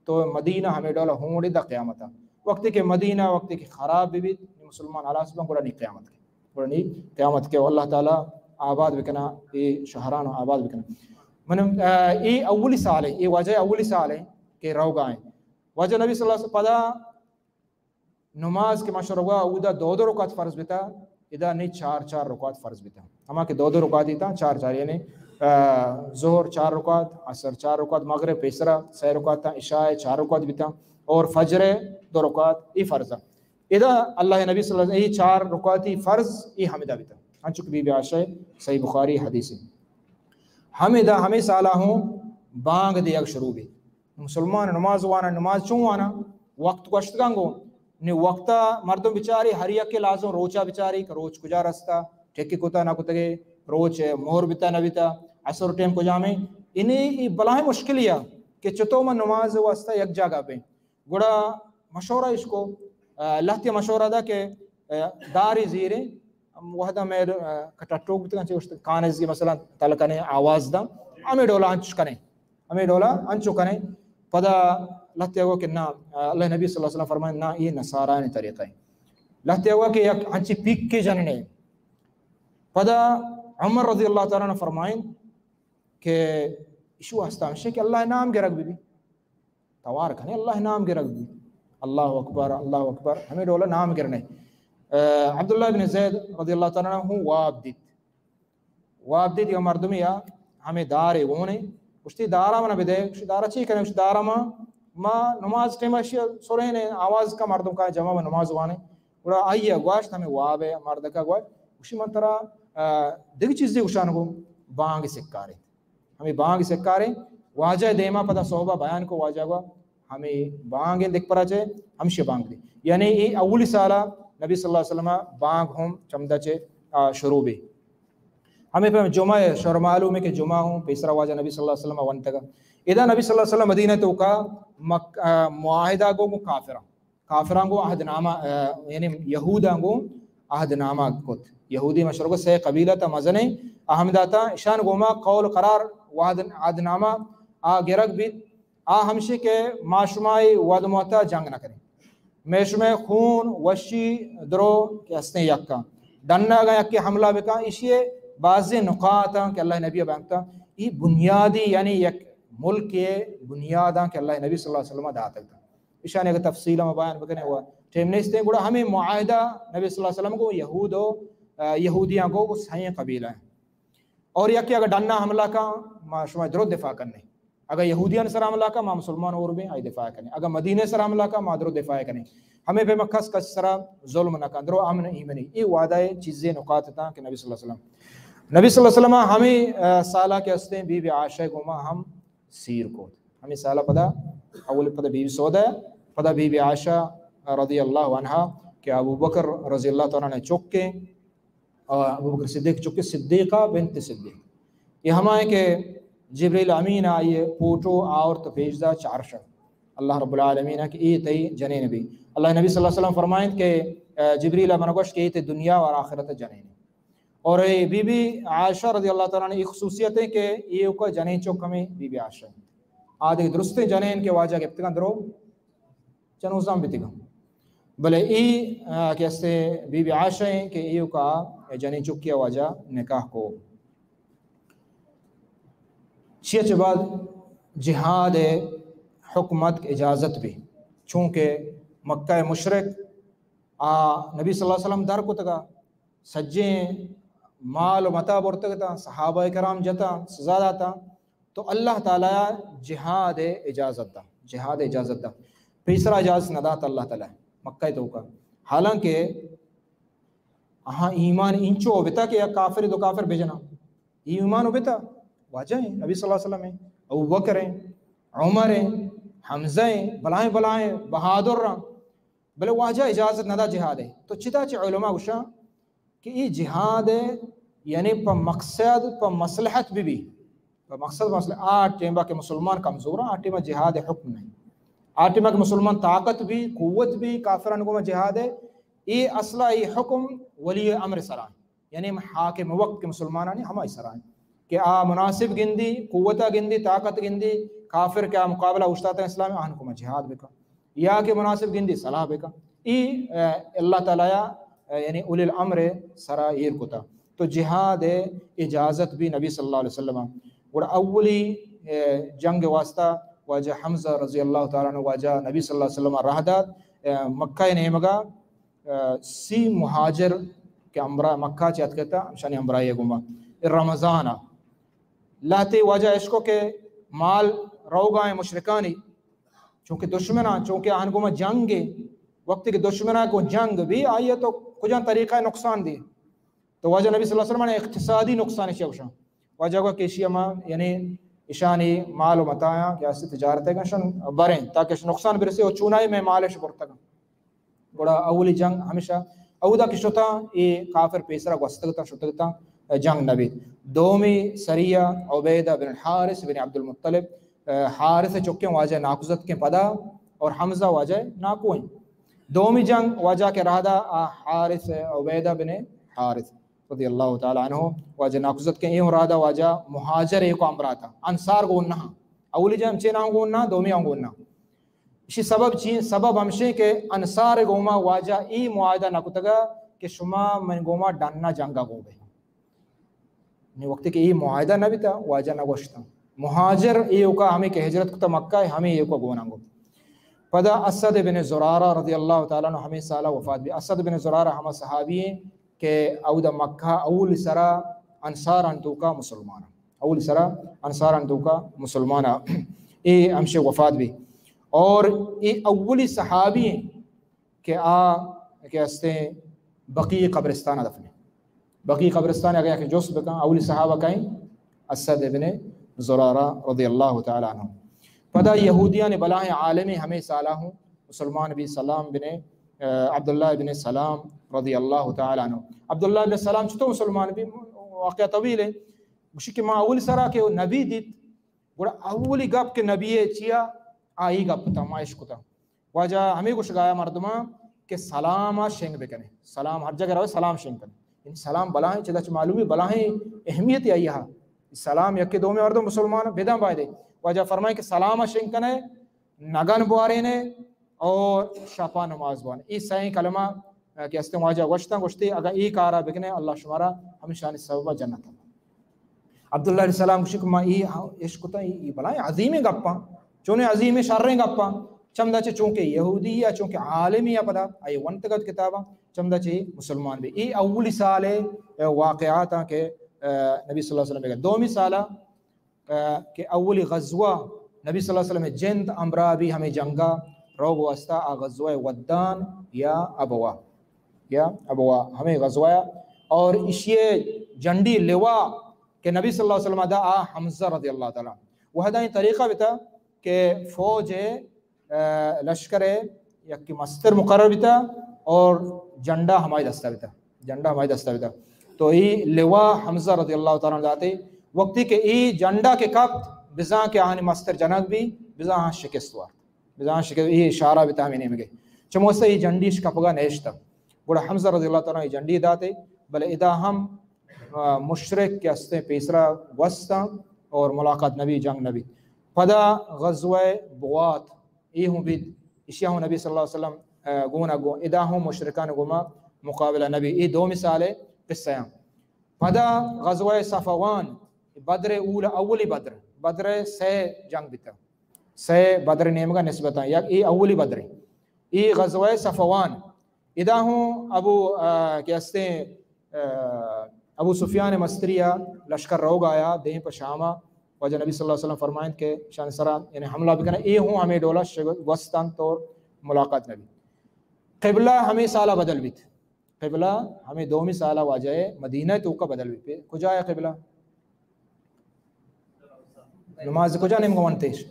تو مدینہ ہمیں ڈولا ہونڈے دا قیامت۔ وقتی کہ مدینہ وقتی کہ خراب بھی بیت، مسلمان ہلاس بن، گڑا نی قیامت کے، گڑا نی قیامت کے، اللہ تعالی آباد بکنا، اے شہران آباد بکنا۔ من، آ، اے اولی سال ہے، اے واجہ اولی سال ہے کہ روگا ہیں۔ واجہ نبی صلی اللہ علیہ وسلم پدا نماز کہ ماشاءاللہ اودا دو دو رکعت فرض بیتا، ادا نی چار چار رکعت فرض بیتا۔ ہما کہ دو دو رکعت ایتا، چار چار، یعنی، آ، ظہر چار رکعت، عصر چار رکعت، مغرب پیسرا سہ رکعت تا، عشاء چار رکعت بیتا، اور فجر دو رکعت، ای فرض۔ ادا اللہ نبی صلی اللہ علیہ وسلم ای چار رکعتی فرض ای ہمدا بیتا۔ انچو کہ بی بی عائشہ، صحیح بخاری حدیث ہے۔ ہمدا ہمیں سالہ ہوں بانگ دیگ شروع بی۔ مسلمان نماز وانا، نماز چون وانا؟ وقت گوشتگان گو۔ نی وقتا مردم بچاری، ہر یکے لازم روچا بچاری کہ روچ کجا رستا، ٹکی کتا نہ کتگے، روچ مہر بتا نہ بتا، عصر ٹائم کجامیں۔ انہی ای بلاہیں مشکلی ہے کہ چطو من نماز واسطہ یک جاگہ بیں۔ گڑا مشورہ اشکو، آ، لہتے مشورہ دا کہ، آ، داری زیریں، ہم وہدا مئے، آ، کٹا ٹوک بیتگاں، چہ گوشت کانزگی مثلاً تل کنیں، آواز داں، ہمیں ڈولا انچ کنیں، ہمیں ڈولا انچو کنیں۔ پدا لہتے گو کہ نا، آ، اللہ نبی صلی اللہ علیہ وسلم فرمائیں، نا، یہ نصارانی طریقہ ہے۔ لہتے گو کہ یک انچی پیک کے جننے۔ پدا عمر رضی اللہ تعالیٰ عنہ فرمائیں کہ اشو ہستا ہمشہ کہ اللہ نام گرگ بی بی۔ توار کنے اللہ نام گرگ بی۔ اللہ اکبر، اللہ اکبر، ہمیں ڈولا نام گرنے۔ آ، عبداللہ بن زید رضی اللہ تعالیٰ عنہ ہوں واب دیت۔ واب دیت یا مردمی یا ہمیں دارے گونے۔ گوشتی دارا منا بدے۔ گوشتی دارا چی کنے؟ گوشتی دارا ما، ما نماز ٹیم اشی سرین آواز کا مردم کا جمع نماز وانے۔ گڑا آئی گوشت ہمیں واب ہے، مردکا گوشت۔ گوشتی من ترا، آ، دگہ چیزے گوشان گو، بانگ سکارے۔ ہمیں بانگ سکاریں۔ واجہ دیما پدا صحبہ بیان کو، واجہ گو ہمیں بانگ دک پرا چے، ہمشی بانگ دی۔ یعنی اے اولی سالا نبی صلی اللہ علیہ وسلم بانگ ہم چمدا چے، آ، شروع بی۔ ہمیں پہ جمعہ ہے، شر معلوم ہے کہ جمعہ ہوں پیسرا واجہ نبی صلی اللہ علیہ وسلم ونتگا۔ ادا نبی صلی اللہ علیہ وسلم مدینہ تو کا مک-، آ، معاہدہ گو، گو کافرہ۔ کافراں گوں عہد نامہ، آ، یعنی یہوداں گوں عہد نامہ کت۔ یہودی مشرق سے قبیلہ تا مزنیں احمداتا، اشان گوما قول قرار وعد، عہد نامہ آ گرگ بیت۔ آ ہمشی کہ ما شمائی وعد موتا جنگ نہ کریں۔ میں شمے خون، وشی، درو کہ ہستیں یکا۔ ڈنا اگاں یکی حملہ بکاں، اشی بازیں نقاط ہیں کہ اللہ نبی بیان کتا۔ ای بنیادی یعنی یک ملک بنیاداں کہ اللہ نبی صلی اللہ علیہ وسلم داتگ۔ ایشانی اگر تفصیل ہم بیان بکنے ہوا ٹائم نیست ہیں، گڑا ہمیں معاہدہ نبی صلی اللہ علیہ وسلم کو یہود و، آ، یہودیاں کو، کو سائیں قبیلہ ہیں۔ اور یکی اگر ڈنا حملہ کا، ما شما درو دفاع کرنے۔ اگر یہودیان سر حملہ کا، ما مسلمان اور بھی آئی دفاع کرنے۔ اگر مدینے سر حملہ کا، ما درو دفاع کرنے۔ ہمیں پہ ما کس کس سرا ظلم نہ کن، درو امن ایمنی۔ یہ وعدہ ہے، چیزیں نقاط تاں کہ نبی صلی اللہ علیہ وسلم، نبی صلی اللہ علیہ وسلم ہمیں، آ، سالہ کے ہستے بی بی عائشہ گوما ہم سیر کو۔ ہمیں سالہ پدا، اول پدا بی بی سودا، پدا بی بی عائشہ رضی اللہ عنہا کہ ابو بکر رضی اللہ تعالیٰ نے چکے، آ، ابو بکر صدیق چکے، صدیقہ بنت صدیق۔ یہ ہمائیں کہ جبریل امین آئیے پوٹو آورت پیش دا چارشہ۔ اللہ رب العالمین کہ اے تئی جنین بی۔ اللہ نبی صلی اللہ علیہ وسلم فرمائیں کہ، آ، جبریل من گوشت کہ اے تئی دنیا اور آخرت جنین۔ اور اے بی بی عائشہ رضی اللہ تعالیٰ عنہ ای خصوصیت ہے کہ ایوکا جنین چک ہمیں بی بی عائشہ ہیں۔ آدھے درستیں جنین کہ واجہ گپتگاں درو چنوزاں بیتگاں۔ بلے ای، آ، کہ استے بی بی عائشہ ہیں کہ ایوکا جنین چکی واجہ نکاح کو۔ چیا چہ بعد جہاد حکمت اجازت بی، چونکہ مکہ مشرک آ نبی صلی اللہ علیہ وسلم در کتگا، سجیں مال و متا برتگ اتاں، صحابہ کرام جتاں، سزا داتاں، تو اللہ تعالی جہاد اجازت دا، جہاد اجازت دا۔ پیسرا اجازت نہ دات اللہ تعالی مکہ توکا۔ حالانکہ آہاں ایمان انچو بتا کہ یک کافر دو کافر بجنا، ایمان بتا، واجہ ہیں، نبی صلی اللہ علیہ وسلم ہیں، ابو بکر ہیں، عمر ہیں، حمزہ ہیں، بلائیں بلائیں بہادر ہیں، بلے واجہ اجازت نہ دا جہاد ہے۔ تو چدا چہ علماء گوشاں کہ ای جہاد ہے، یعنی پہ مقصد، پہ مصلحت بی بی، پہ مقصد، مصلحت، آ ٹیمبا کہ مسلمان کمزور ہیں، آ ٹیمبا جہاد حکم نہیں۔ آ ٹیمبا کہ مسلمان طاقت بی، قوت بی، کافران گوما جہاد ہے، ای اصلا ای حکم ولی امر سرا ہیں۔ یعنی حاکم وقت کے مسلمانانی ہمائی سرا ہیں کہ آ مناسب گندی، قوتا گندی، طاقت گندی، کافر کے آ مقابلہ اوشتاتا اسلام آہن گوما جہاد بکا۔ یا کہ مناسب گندی صلاح بکا۔ ای، اه، اللہ تعالی ءَ، اه، یعنی اولی الامر سرا ایر کتا۔ تو جہاد اجازت بی نبی صلی اللہ علیہ وسلم۔ گڑا اولی، اه، جنگ واسطہ واجہ حمزہ رضی اللہ تعالی عنہ واجہ نبی صلی اللہ علیہ وسلم راہ دات، اه، مکہ نیمگا، اه، سی مہاجر کہ ہمراہ مکہ چہ اتکتا، ہمشانی ہمراہی گوما رمضان ءَ لہتے واجہ اشکو کہ مال روگا ہیں مشرکانی، چونکہ دشمناں، چونکہ آہن گوما جنگ ہے، وقتی کہ دشمناں کو جنگ بھی آئی ہے تو کجا طریقہ نقصان دی۔ تو واجہ نبی صلی اللہ علیہ وسلم نے اقتصادی نقصان اشیا گوشاں۔ واجہ کو کہ اشی ہما، یعنی اشانی مال و متاعاں کہ استی تجارت ہے گشن بریں تاکہ اش نقصان برسے اور چونائی میں مالش برتگاں۔ گڑا اولی جنگ ہمیشہ اودا کہ شتاں، اے کافر پیسرا گوستگتاں، شتگتاں، جنگ نبیت۔ دومی سریہ عبیدہ بن الحارث بن عبد المطلب، حارث چکیں واجہ ناکوزتکیں پدا اور حمزہ واجہ ناکوئیں۔ دومی جنگ واجہ کہ راہ دا آ حارث عبیدہ بن حارث رضی اللہ تعالی عنہ واجہ ناکوزتکیں، اے راہ دا واجہ مہاجر ایک امراتا، انصار گون نہ، اولی جنگ چے نہ گون نہ، دومی ہم گون نہ۔ اشی سبب چی؟ سبب ہمشیں کہ انصار گوما واجہ ای معاہدہ نہ کتگا کہ شما من گوما ڈنا جنگا گو بے۔ نی وقتی کہ ای معاہدہ نہ بیتا، واجہ نہ گوشتا۔ مہاجر ایوکا ہمیں کہ ہجرت کتا مکہ، ہمیں ایوکا گونا گو۔ پدا اسد بن زرارہ رضی اللہ تعالی عنہ ہمیں سالہ وفات بی۔ اسد بن زرارہ ہما صحابی ہیں کہ اودا مکہ اول سرا انصار انتوکا مسلمان۔ اول سرا انصار انتوکا مسلمان اے ہمشے وفات بی۔ اور اے اولی صحابی ہیں کہ آ کہ ہستیں بقیع قبرستان دفن۔ بقیع قبرستان اگر کہ جست بکن، اولی صحابہ کہیں؟ اسد ابن زرارہ رضی اللہ تعالی عنہ۔ پدا یہودیان بلاہیں عالمی ہمیں سالہ ہوں، مسلمان بی سلام بن، آ، عبداللہ ابن سلام رضی اللہ تعالی عنہ۔ عبداللہ ابن سلام چطور مسلمان بی؟ واقعہ طویل ہے۔ گوشی کہ ما اول سرا کہ وہ نبی دیت، گڑا اولی گپ کہ نبی ہے چیا؟ آئی گپ تا ما اشکتا۔ واجہ ہمیں گوشگایا مردماں کہ سلام آ شنگ بکنے، سلام ہر جگہ روے سلام شنگ کنے۔ یعنی سلام بلاہیں چدا چ معلومی بلاہیں اہمیت آئی ہا۔ سلام یکے دومی مردم مسلمان بدن بایدے۔ واجہ فرمائے کہ سلام آ شنگ کنے، نگن بوارینے اور شپا نماز بوانے۔ ای سائیں کلمہ کہ استیں واجہ گوشتاں، گوشتے اگاں ای کارا بکنے اللہ شمارا ہمیشانی سبب جنت۔ عبداللہ علیہ السلام گوشی کہ ما ای اشکتا، ای، ای بلاہیں عظیمیں گپاں، چونیں عظیمیں شریں گپاں۔ چمدا چہ چونکہ یہودی یا چونکہ عالمی یا پدا آئی ونتگت کتاباں، چمدا چہ مسلمان بی۔ ای اولی سال واقعاتاں کہ، آ، نبی صلی اللہ علیہ وسلم بگا۔ دومی سالہ کہ اولی غزوہ نبی صلی اللہ علیہ وسلم جند امرا بی ہمیں جنگا روگ واسطہ آ غزوہ ودان یا ابوا، یا ابوا ہمیں غزوہ۔ اور اشی جنڈی لواء کہ نبی صلی اللہ علیہ وسلم دا آ حمزہ رضی اللہ تعالی عنہ۔ وہدا این طریقہ بتا کہ فوج، آ، لشکر یکی مستر مقرر بتا اور جنڈا ہمائی دستا بتا۔ جنڈا ہمائی دستا بتا۔ تو ای لواء حمزہ رضی اللہ تعالی عنہ داتے۔ وقتی کہ ای جنڈا کہ کپت، بزاں کہ آہانی مستر جنگ بی، بزاں آہاں شکست وارت۔ بزاں شکست، ای اشارہ بتا ہمیں نیمگے۔ چموسا ای جنڈیش کپگا نیشتا۔ گڑا حمزہ رضی اللہ تعالی عنہ ای جنڈی داتے، بلے ادا ہم، آ، مشرک کہ استیں پیسرا گوستاں اور ملاقات نبی، جنگ نبی۔ پدا غزوہ بوات، ای ہوں بیت، اشیا ہوں نبی صلی اللہ علیہ وسلم، آ، گونا گو، ادا ہوں مشرکان گوما مقابلہ نبی۔ ای دومی سال قصہ ہیں۔ پدا غزوہ صفوان، بدر اولا، اولی بدر، بدر سے جنگ بیتا۔ سے بدر نیمگا نسبتا، یک ای اولی بدر۔ ای غزوہ صفوان۔ ادا ہوں ابو، آ، کہ استیں، آ، ابو سفیان مستری لشکر روگ آیا، دیم پہ شاما۔ واجہ نبی صلی اللہ علیہ وسلم فرمائند کہ شان سرا، یعنی حملہ بکنے، ای ہوں ہمیں ڈولا شگ-، گوستن تو ملاقات نبی۔ قبلہ ہمیں سالہ بدل بیت۔ قبلہ ہمیں دومی سالہ واجہ مدینہ توکا بدل بیت۔ پہ کجا ہے قبلہ؟ نماز کجا نیمگا ونتیش؟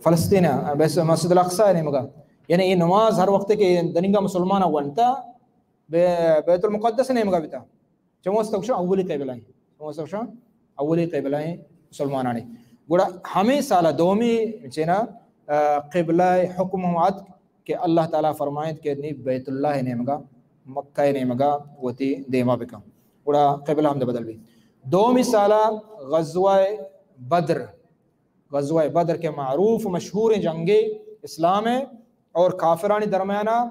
فلسطین ہے، بس مسجد الاقصی ہے نیمگا۔ یعنی یہ نماز ہر وقت کہ دننگا مسلمان ونتا، بے-، بیت المقدس نیمگا بیتا۔ چموست گوشاں اولی قبلہ ہیں۔ چموست گوشاں اولی قبلہ ہیں مسلمانانی۔ گڑا ہمیں سالہ دومی چینا، آ، قبلہ حکم ہم آت کہ اللہ تعالی فرمائند کہ نی بیت اللہ نیمگا، مکہ نیمگا وتی دیما بکن۔ گڑا قبلہ ہم بدل بی۔ دومی سالہ غزوہ بدر، غزوہ بدر کہ معروف و مشہور جنگ اسلام ہے، اور کافرانی درمیانا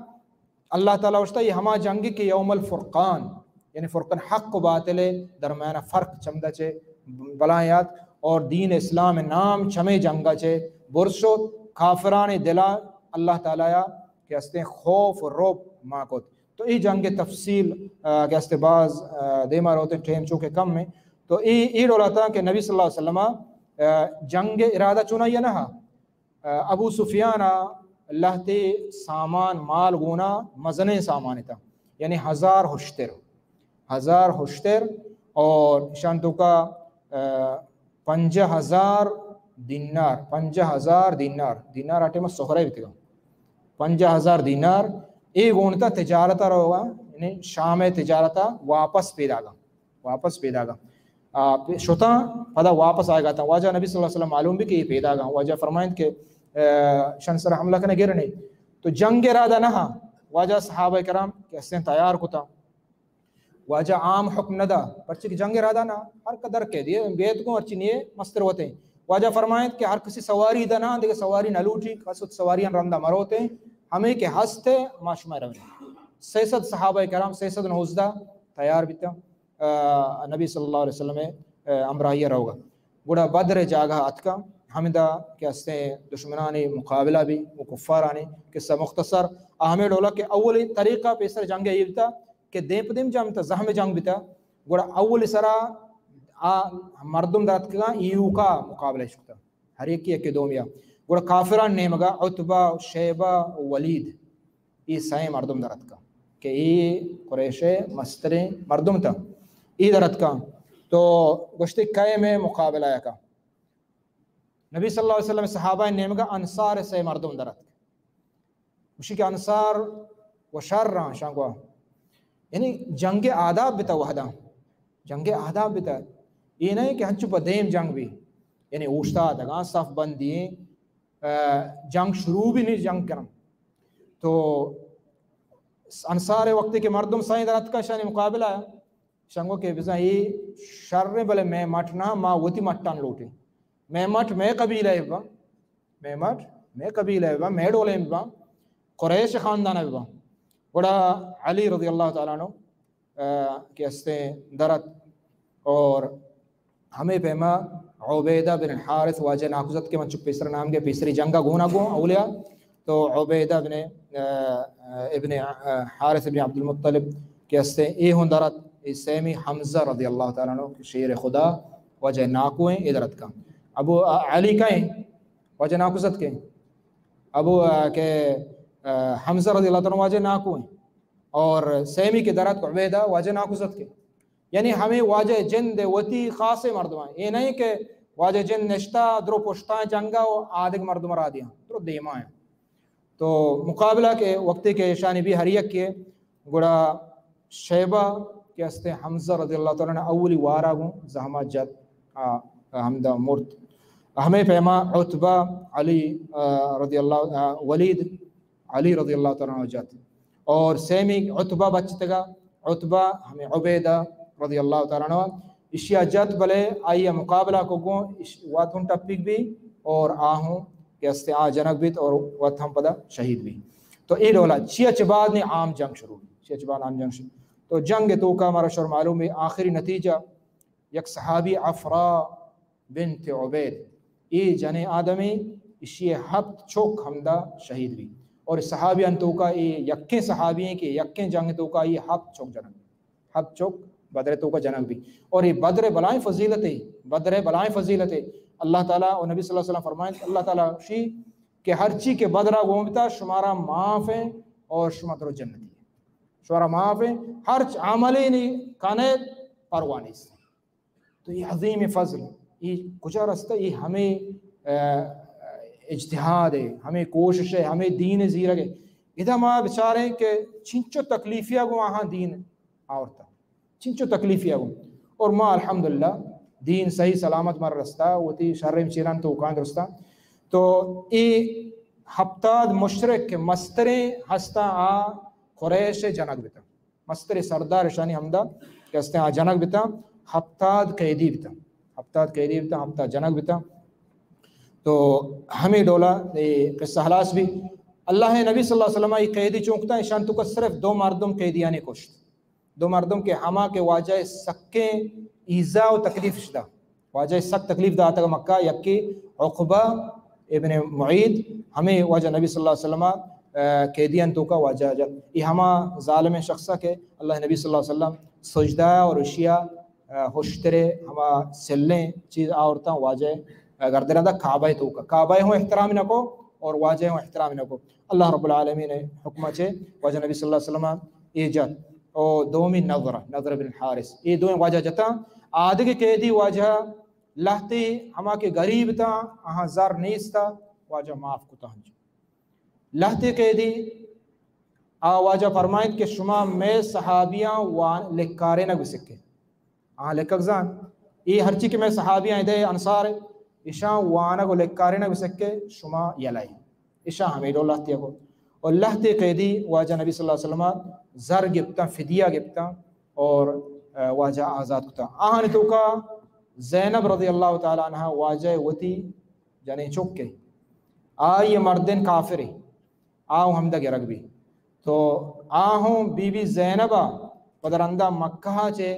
اللہ تعالی گوشتا، یہ ہما جنگ کہ یوم الفرقان، یعنی فرقان، حق و باطل درمیانا فرق چمدا چے بلائیں یات، اور دین اسلام نام چمے جنگا چے برز شد، کافرانی دلا اللہ تعالی کہ ہستیں خوف و رعب ما کت۔ تو ای جنگ تفصیل، آ، کہ ہستے باز، آ، دیما روتیں، ٹائم چونکہ کم ہے۔ تو ای، ای ڈولا تا کہ نبی صلی اللہ علیہ وسلم، آ، جنگ ارادہ چونائیا نہ، آ، ابو سفیان لہتے سامان مال گونا مزنیں سامان تا، یعنی ہزار ہشتر، ہزار ہشتر، اور شان توکا، آ، پنجاہ ہزار دینار، پنجاہ ہزار دینار، دینار آ ٹائم سہرے بیتگا، پنجاہ ہزار دینار، اے گونتا تجارتا روگا، یعنی شام تجارتا واپس پیداگا، واپس پیداگا۔ آ، پہ-، شتاں، پدا واپس آئیگا تا۔ واجہ نبی صلی اللہ علیہ وسلم معلوم بھی کہ یہ پیداگا۔ واجہ فرمائند کہ، آ، شن سر حملہ کنے گرنے۔ تو جنگ ارادہ نہ، واجہ صحابہ کرام کہ ہستیں تیار کتا۔ واجہ عام حکم نہ دا، پرچہ کہ جنگ ارادہ نہ، ہر قدر کے دیے، بیت کو ہرچی نیے مستر ہوتے۔ واجہ فرمائند کہ ہر کسی سواری دا نہ، دیگه سواری نہ لوٹی، کس وت سواریاں رندا مروتے، ہمیں کہ ہست ہے، ما شما رویں۔ سیصد صحابہ کرام، سیصد نوزدہ تیار بیتا، آ، نبی صلی اللہ علیہ وسلم، آ، ہمراہی روگا۔ گڑا بدر جاگہ اتکا، ہمدا کہ ہستیں دشمنانی مقابلہ بھی، وہ کفارانی قصہ مختصر، آ، ہمیں ڈولا کہ اولی طریقہ پیسر جنگ ایوتا، کہ دیم پہ دیم جنگ بیتا، زہم جنگ بیتا، گڑا اول سرا آ مردم دراتکگاں ایوکا مقابلہ اش کتا، ہر یکی یکے دومیا۔ گڑا کافران نیمگا عتبہ، شیبہ، ولید، ای سئے مردم دراتکا کہ ای قریش مستریں مردم تا، ای دراتکا۔ تو گوشتے کئے میں مقابلہ یکا۔ نبی صلی اللہ علیہ وسلم صحابہ نیمگا انصار سئے مردم دراتک۔ گوشی کہ انصار و شر آں شانگوا۔ یعنی جنگ آداب بتا وحداں۔ جنگ آداب بتا۔ یہ نہیں کہ ہنچو پہ دیم جنگ بھی۔ یعنی اوشتاتگاں صف بندی، آ، جنگ شروع بھی نہیں جنگ کرن۔ تو انصار وقتی کہ مردم سائیں دراتکا شانی مقابلہ، شنگو کہ بزاں اے شر ایں، بلے مئے مٹ نہ، ما وتی مٹان لوٹیں۔ مئے مٹ مئے قبیلہ ء باں، مئے مٹ مئے قبیلہ ء باں، مئے ڈولیں باں، قریش خاندان ء باں۔ گڑا علی رضی اللہ تعالی عنہ، آ، کہ استیں درت اور ہمے پیما عبیدہ بن حارث واجہ ناکوزت کہ من چک پیسر نام گے پیسری جنگا گونا گوں اولیا تو عبیدہ بن، آ، آ، ابن، آ، حارث ابن عبد المطلب کہ استیں اے ہوں درت، اے سیمی حمزہ رضی اللہ تعالی عنہ کہ شیر خدا واجہ ناکو ہیں اے درت کا۔ ابو، آ، علی کا ہیں واجہ ناکوزت کے۔ ابو، آ، کہ، آ، حمزہ رضی اللہ تعالی عنہ واجہ ناکو ہیں۔ اور سیمی کہ درت عبیدہ واجہ ناکوزت کے۔ یعنی ہمیں واجہ جند وتی خاصے مردمان۔ اے نہیں کہ واجہ جند نشتا درو پشتا جنگا و آدگ مردم را دیاں۔ درو دیما ہیں۔ تو مقابلہ کے وقتی کہ ایشانی بھی ہر یک کے گڑا شیبہ کہ استے حمزہ رضی اللہ تعالی عنہ اولی وارا گوں زہما جت، آ، ہمدا مرت۔ ہمیں پیما عتبہ، علی، آ، رضی اللہ، آ، ولید، علی رضی اللہ تعالی عنہ جت۔ اور سیمی عتبہ بچتگا، عتبہ ہمیں عبیدہ رضی اللہ تعالی عنہ اشیا جت، بلے آئی مقابلہ کو گوں اش-، وت ہوں ٹپیگ بھی اور آہوں کہ استے آ جنگ بیت اور وت ہم پدا شہید بھی۔ تو اے ڈولا چیا چہ بعد نے عام جنگ شروع بھی۔ چیا چہ بعد عام جنگ شروع۔ تو جنگ توکا ہمارا شر معلوم ہے، آخری نتیجہ یک صحابی عفراء بنت عبید، اے جنیں آدمے، اشی ہپت چک ہمدا شہید بی۔ اور صحابیان توکا اے یکیں صحابی ہیں کہ یکیں جنگ توکا اے ہپت چک جنگ بی۔ ہپت چک بدر توکا جنگ بی۔ اور اے بدر بلائیں فضیلت ہے، بدر بلائیں فضیلت ہے۔ اللہ تعالی اور نبی صلی اللہ علیہ وسلم فرمائیں، اللہ تعالی شی کہ ہرچی کہ بدرا گون بتا شمارا معاف ہیں اور شما درو جنتی ہیں۔ شمارا معاف ہیں، ہرچ عملے نی کنے پرواہ نیست۔ تو یہ عظیم فضل، یہ کجا رستہ؟ یہ ہمیں، آ، اجتہاد ہے، ہمیں کوشش ہے، ہمیں دین زیرگ ہے۔ ادا ما بچاریں کہ چنچو تکلیفیا گوں آہاں دین آورتا، چنچو تکلیفیا گوں۔ اور ما الحمدللہ دین صحیح سلامت مر رستا، وتی شریں چیران توکان درستا۔ تو اے ہپتاد مشرک کہ مستریں ہستا آ قریش جنگ بتا۔ مستریں سردار اشانی ہمدا کہ استیں آ جنگ بتا، ہپتاد قیدی بتا، ہپتاد قیدی بتا، ہپتاد جنگ بتا۔ تو ہمیں ڈولا اے قصہ ہلاس بھی۔ اللہ ءِ نبی صلی اللہ علیہ وسلم ءَ اے قیدی چون کتاں، ایشاں توکا صرف دو مردم قیدیانی کشت۔ دو مردم کہ ہما کہ واجہ ءَ سکیں ایذا و تکلیف اش دا۔ واجہ ءَ سک تکلیف داتگ مکہ، یکے عقبہ ابن معیط، ہمے واجہ نبی صلی اللہ علیہ وسلم ءَ، آ، قیدیانی توکا واجہ ءَ جت۔ اے ہما ظالمیں شخص ءَ کہ اللہ نبی صلی اللہ علیہ وسلم سجدہ اور اشیا، آ، ہشترے ہما سلیں چیز آورتاں واجہ ءِ گردن ءَ دا کعبہ ءِ توکا۔ کعبہ ءِ ہوں احترام نہ کو اور واجہ ءِ ہوں احترام نہ کو۔ اللہ رب العالمین ءِ حکم ءَ چہ واجہ نبی صلی اللہ علیہ وسلم ءَ اے جت۔ او دومی نضر، نضر بن حارث۔ اے دوئیں واجہ جتاں۔ آدگہ قیدی واجہ لہتے ہما کہ غریب تاں، آہاں زر نیستا، واجہ معاف کتاں۔ لہتے قیدی آ واجہ فرمائیت کہ شما مئے صحابیاں وان لکارینگ بسکے۔ آہاں لکگ زان، اے ہرچی کہ مئے صحابیاں ادے انصار، اشاں وانگ و لکارینگ بسکے، شما یلہ اے۔ اشاں ہمے ڈول لہتے کو۔ اور لہتے قیدی واجہ نبی صلی اللہ علیہ وسلم زر گپتاں، فدیہ گپتاں اور، آ، واجہ آزاد کتاں۔ آہانی توکا زینب رضی اللہ تعالی عنہا واجہ وتی جنیں چکے، آئی مردین کافرے، آ ہمدا گرگ بی۔ تو آ ہوں بی بی زینب ءَ پد رندا مکہ ءَ چہ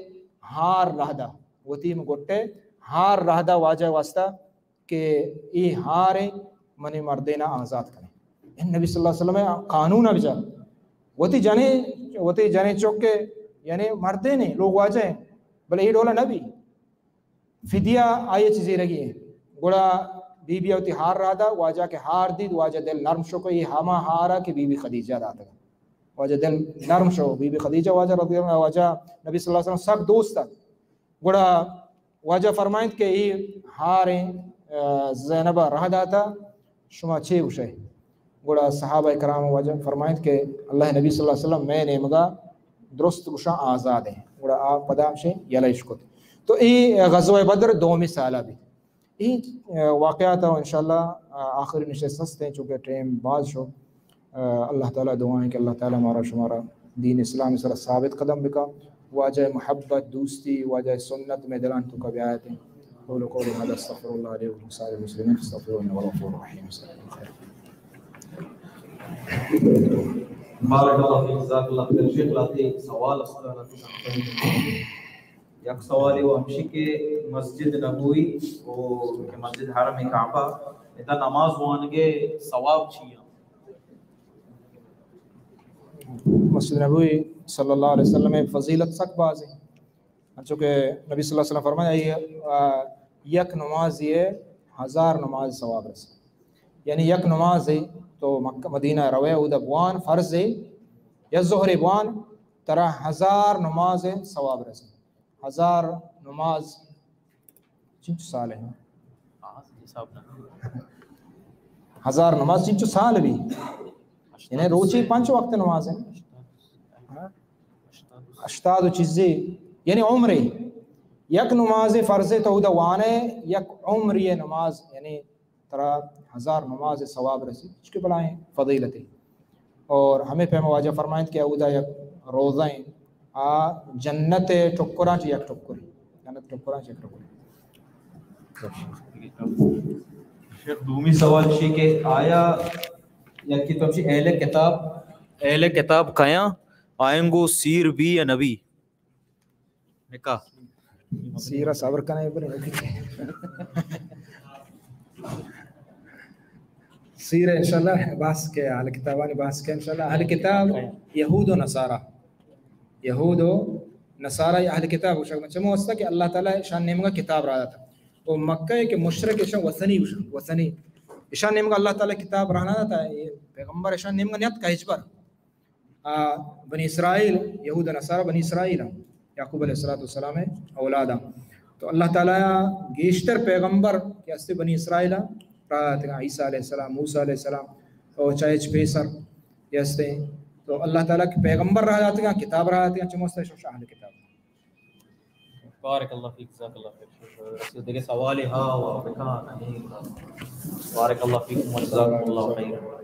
ہار رہدا، وتی گٹے ہار رہدا واجہ واسطہ کہ اے ہار ءَ منی مردینا آزاد کنے۔ اے نبی صلی اللہ علیہ وسلم ءِ قانون ءَ بچار۔ وتی جنے، وتی جنے چکے، یعنی مردینے لوگ واجہ ہیں، بلے اے ڈولا نبی۔ فدیہ آئی چہ زیرگی ایں۔ گڑا بی بی وتی ہار رہدا، واجہ کہ ہار دیت، واجہ دل نرم شو کہ اے ہما ہارا کہ بی بی خدیجہ داتگ۔ واجہ دل نرم شو، بی بی خدیجہ واجہ رضی اللہ، واجہ نبی صلی اللہ علیہ وسلم سک دوست ات۔ گڑا واجہ فرمائیت کہ اے ہاریں، آ، زینب ءَ رہ داتا، شما چے گوشئے؟ گڑا صحابہ کرام واجہ فرمائیت کہ اللہ نبی صلی اللہ علیہ وسلم مئے نیمگا درست گوشاں آزاد ہیں۔ گڑا آ پدا ہمشے یلہ اش کت۔ تو اے غزوہ بدر دومی سالہ بی۔ اے، آ، واقعات انشاءاللہ، آ، آخری نشست ہستیں، چونکہ ٹائم باز شو۔ آ، اللہ تعالی دعائیں کہ اللہ تعالی مارا شمارا دین اسلام سرا ثابت قدم بکا۔ واجہ محبت، دوستی، واجہ سنت مئے دلان توکا بیایت۔ اقول قولی هذا استغفر الله لي ولكم سائر المسلمين فاستغفروه انه هو الغفور الرحيم۔ بارک اللہ فیک، جزاک اللہ خیر۔ شیخ، لہتے سوال است، لہتے سمجھائیں۔ یک سوالے و ہمشی کہ مسجد نبوی و کہ مسجد حرم کعبہ، ادا نماز وانگے ثواب چی ایں؟ مسجد نبوی صلی اللہ علیہ وسلم فضیلت سک باز ہیں۔ انچو کہ نبی صلی اللہ علیہ وسلم فرمائے، آ، یک نمازی ہزار نماز ثواب رسے۔ یعنی یک نمازے تو مکہ مدینہ روے، اودا بوان فرض ہے، یا ظہر بوان، ترا ہزار نماز ثواب رسے۔ ہزار نماز چنچو سال ہے؟ ہزار نماز چنچو سال بھی؟ یعنی روچی پنچ وقت نماز ہے۔ ہاں؟ ہشتاد و چیزے، یعنی عمرے۔ یک نماز فرض تو اودا وانے، یک عمری نماز، یعنی ترا ہزار نماز ثواب رسی، چکہ بلائیں فضیلتے۔ اور ہمیں پیما واجہ فرمائیں کہ اودا یک روضہ ہیں، آ جنت ٹکراں چہ یک ٹکر، جنت ٹکراں چہ یک ٹکر۔ شیخ، دومی سوال چی کہ آیا یکی تو چی اہل کتاب، اہل کتاب کیاں آئیں گو سیر بی یا نبی؟ نکاح۔ سیرا صبر کنے بر۔ سیرا انشاءاللہ بحث کے، اہل کتابانی بحث کے انشاءاللہ۔ اہل کتاب یہود و نصارا، یہود و نصارا یا اہل کتاب گوشگ من چمو واسطہ کہ اللہ تعالی شان نیمگا کتاب را داتا۔ و مکہ کے مشرک اشان وثنی گوشن، وثنی۔ اشان نیمگا اللہ تعالی کتاب را نہ داتا، اے پیغمبر اشان نیمگا نیت کا ہچبر۔ آ، بنی اسرائیل، یہود و نصارا بنی اسرائیل ہیں، یعقوب علیہ الصلوۃ والسلام اولاد ہیں۔ تو اللہ تعالی گیشتر پیغمبر کہ ہستے بنی اسرائیل ہیں، را داتگاں عیسیٰ علیہ السلام، موسیٰ علیہ السلام، اور چاہے اچ پیسر کہ ہستے۔ تو اللہ تعالی کہ پیغمبر را داتگاں، کتاب را داتگاں، چموستا شو شاہ کتاب۔ بارک اللہ فیک، جزاک اللہ خیر۔ دیگه سوالی ها و بکان، آمین۔ بارک اللہ فیکم و جزاکم اللہ خیر۔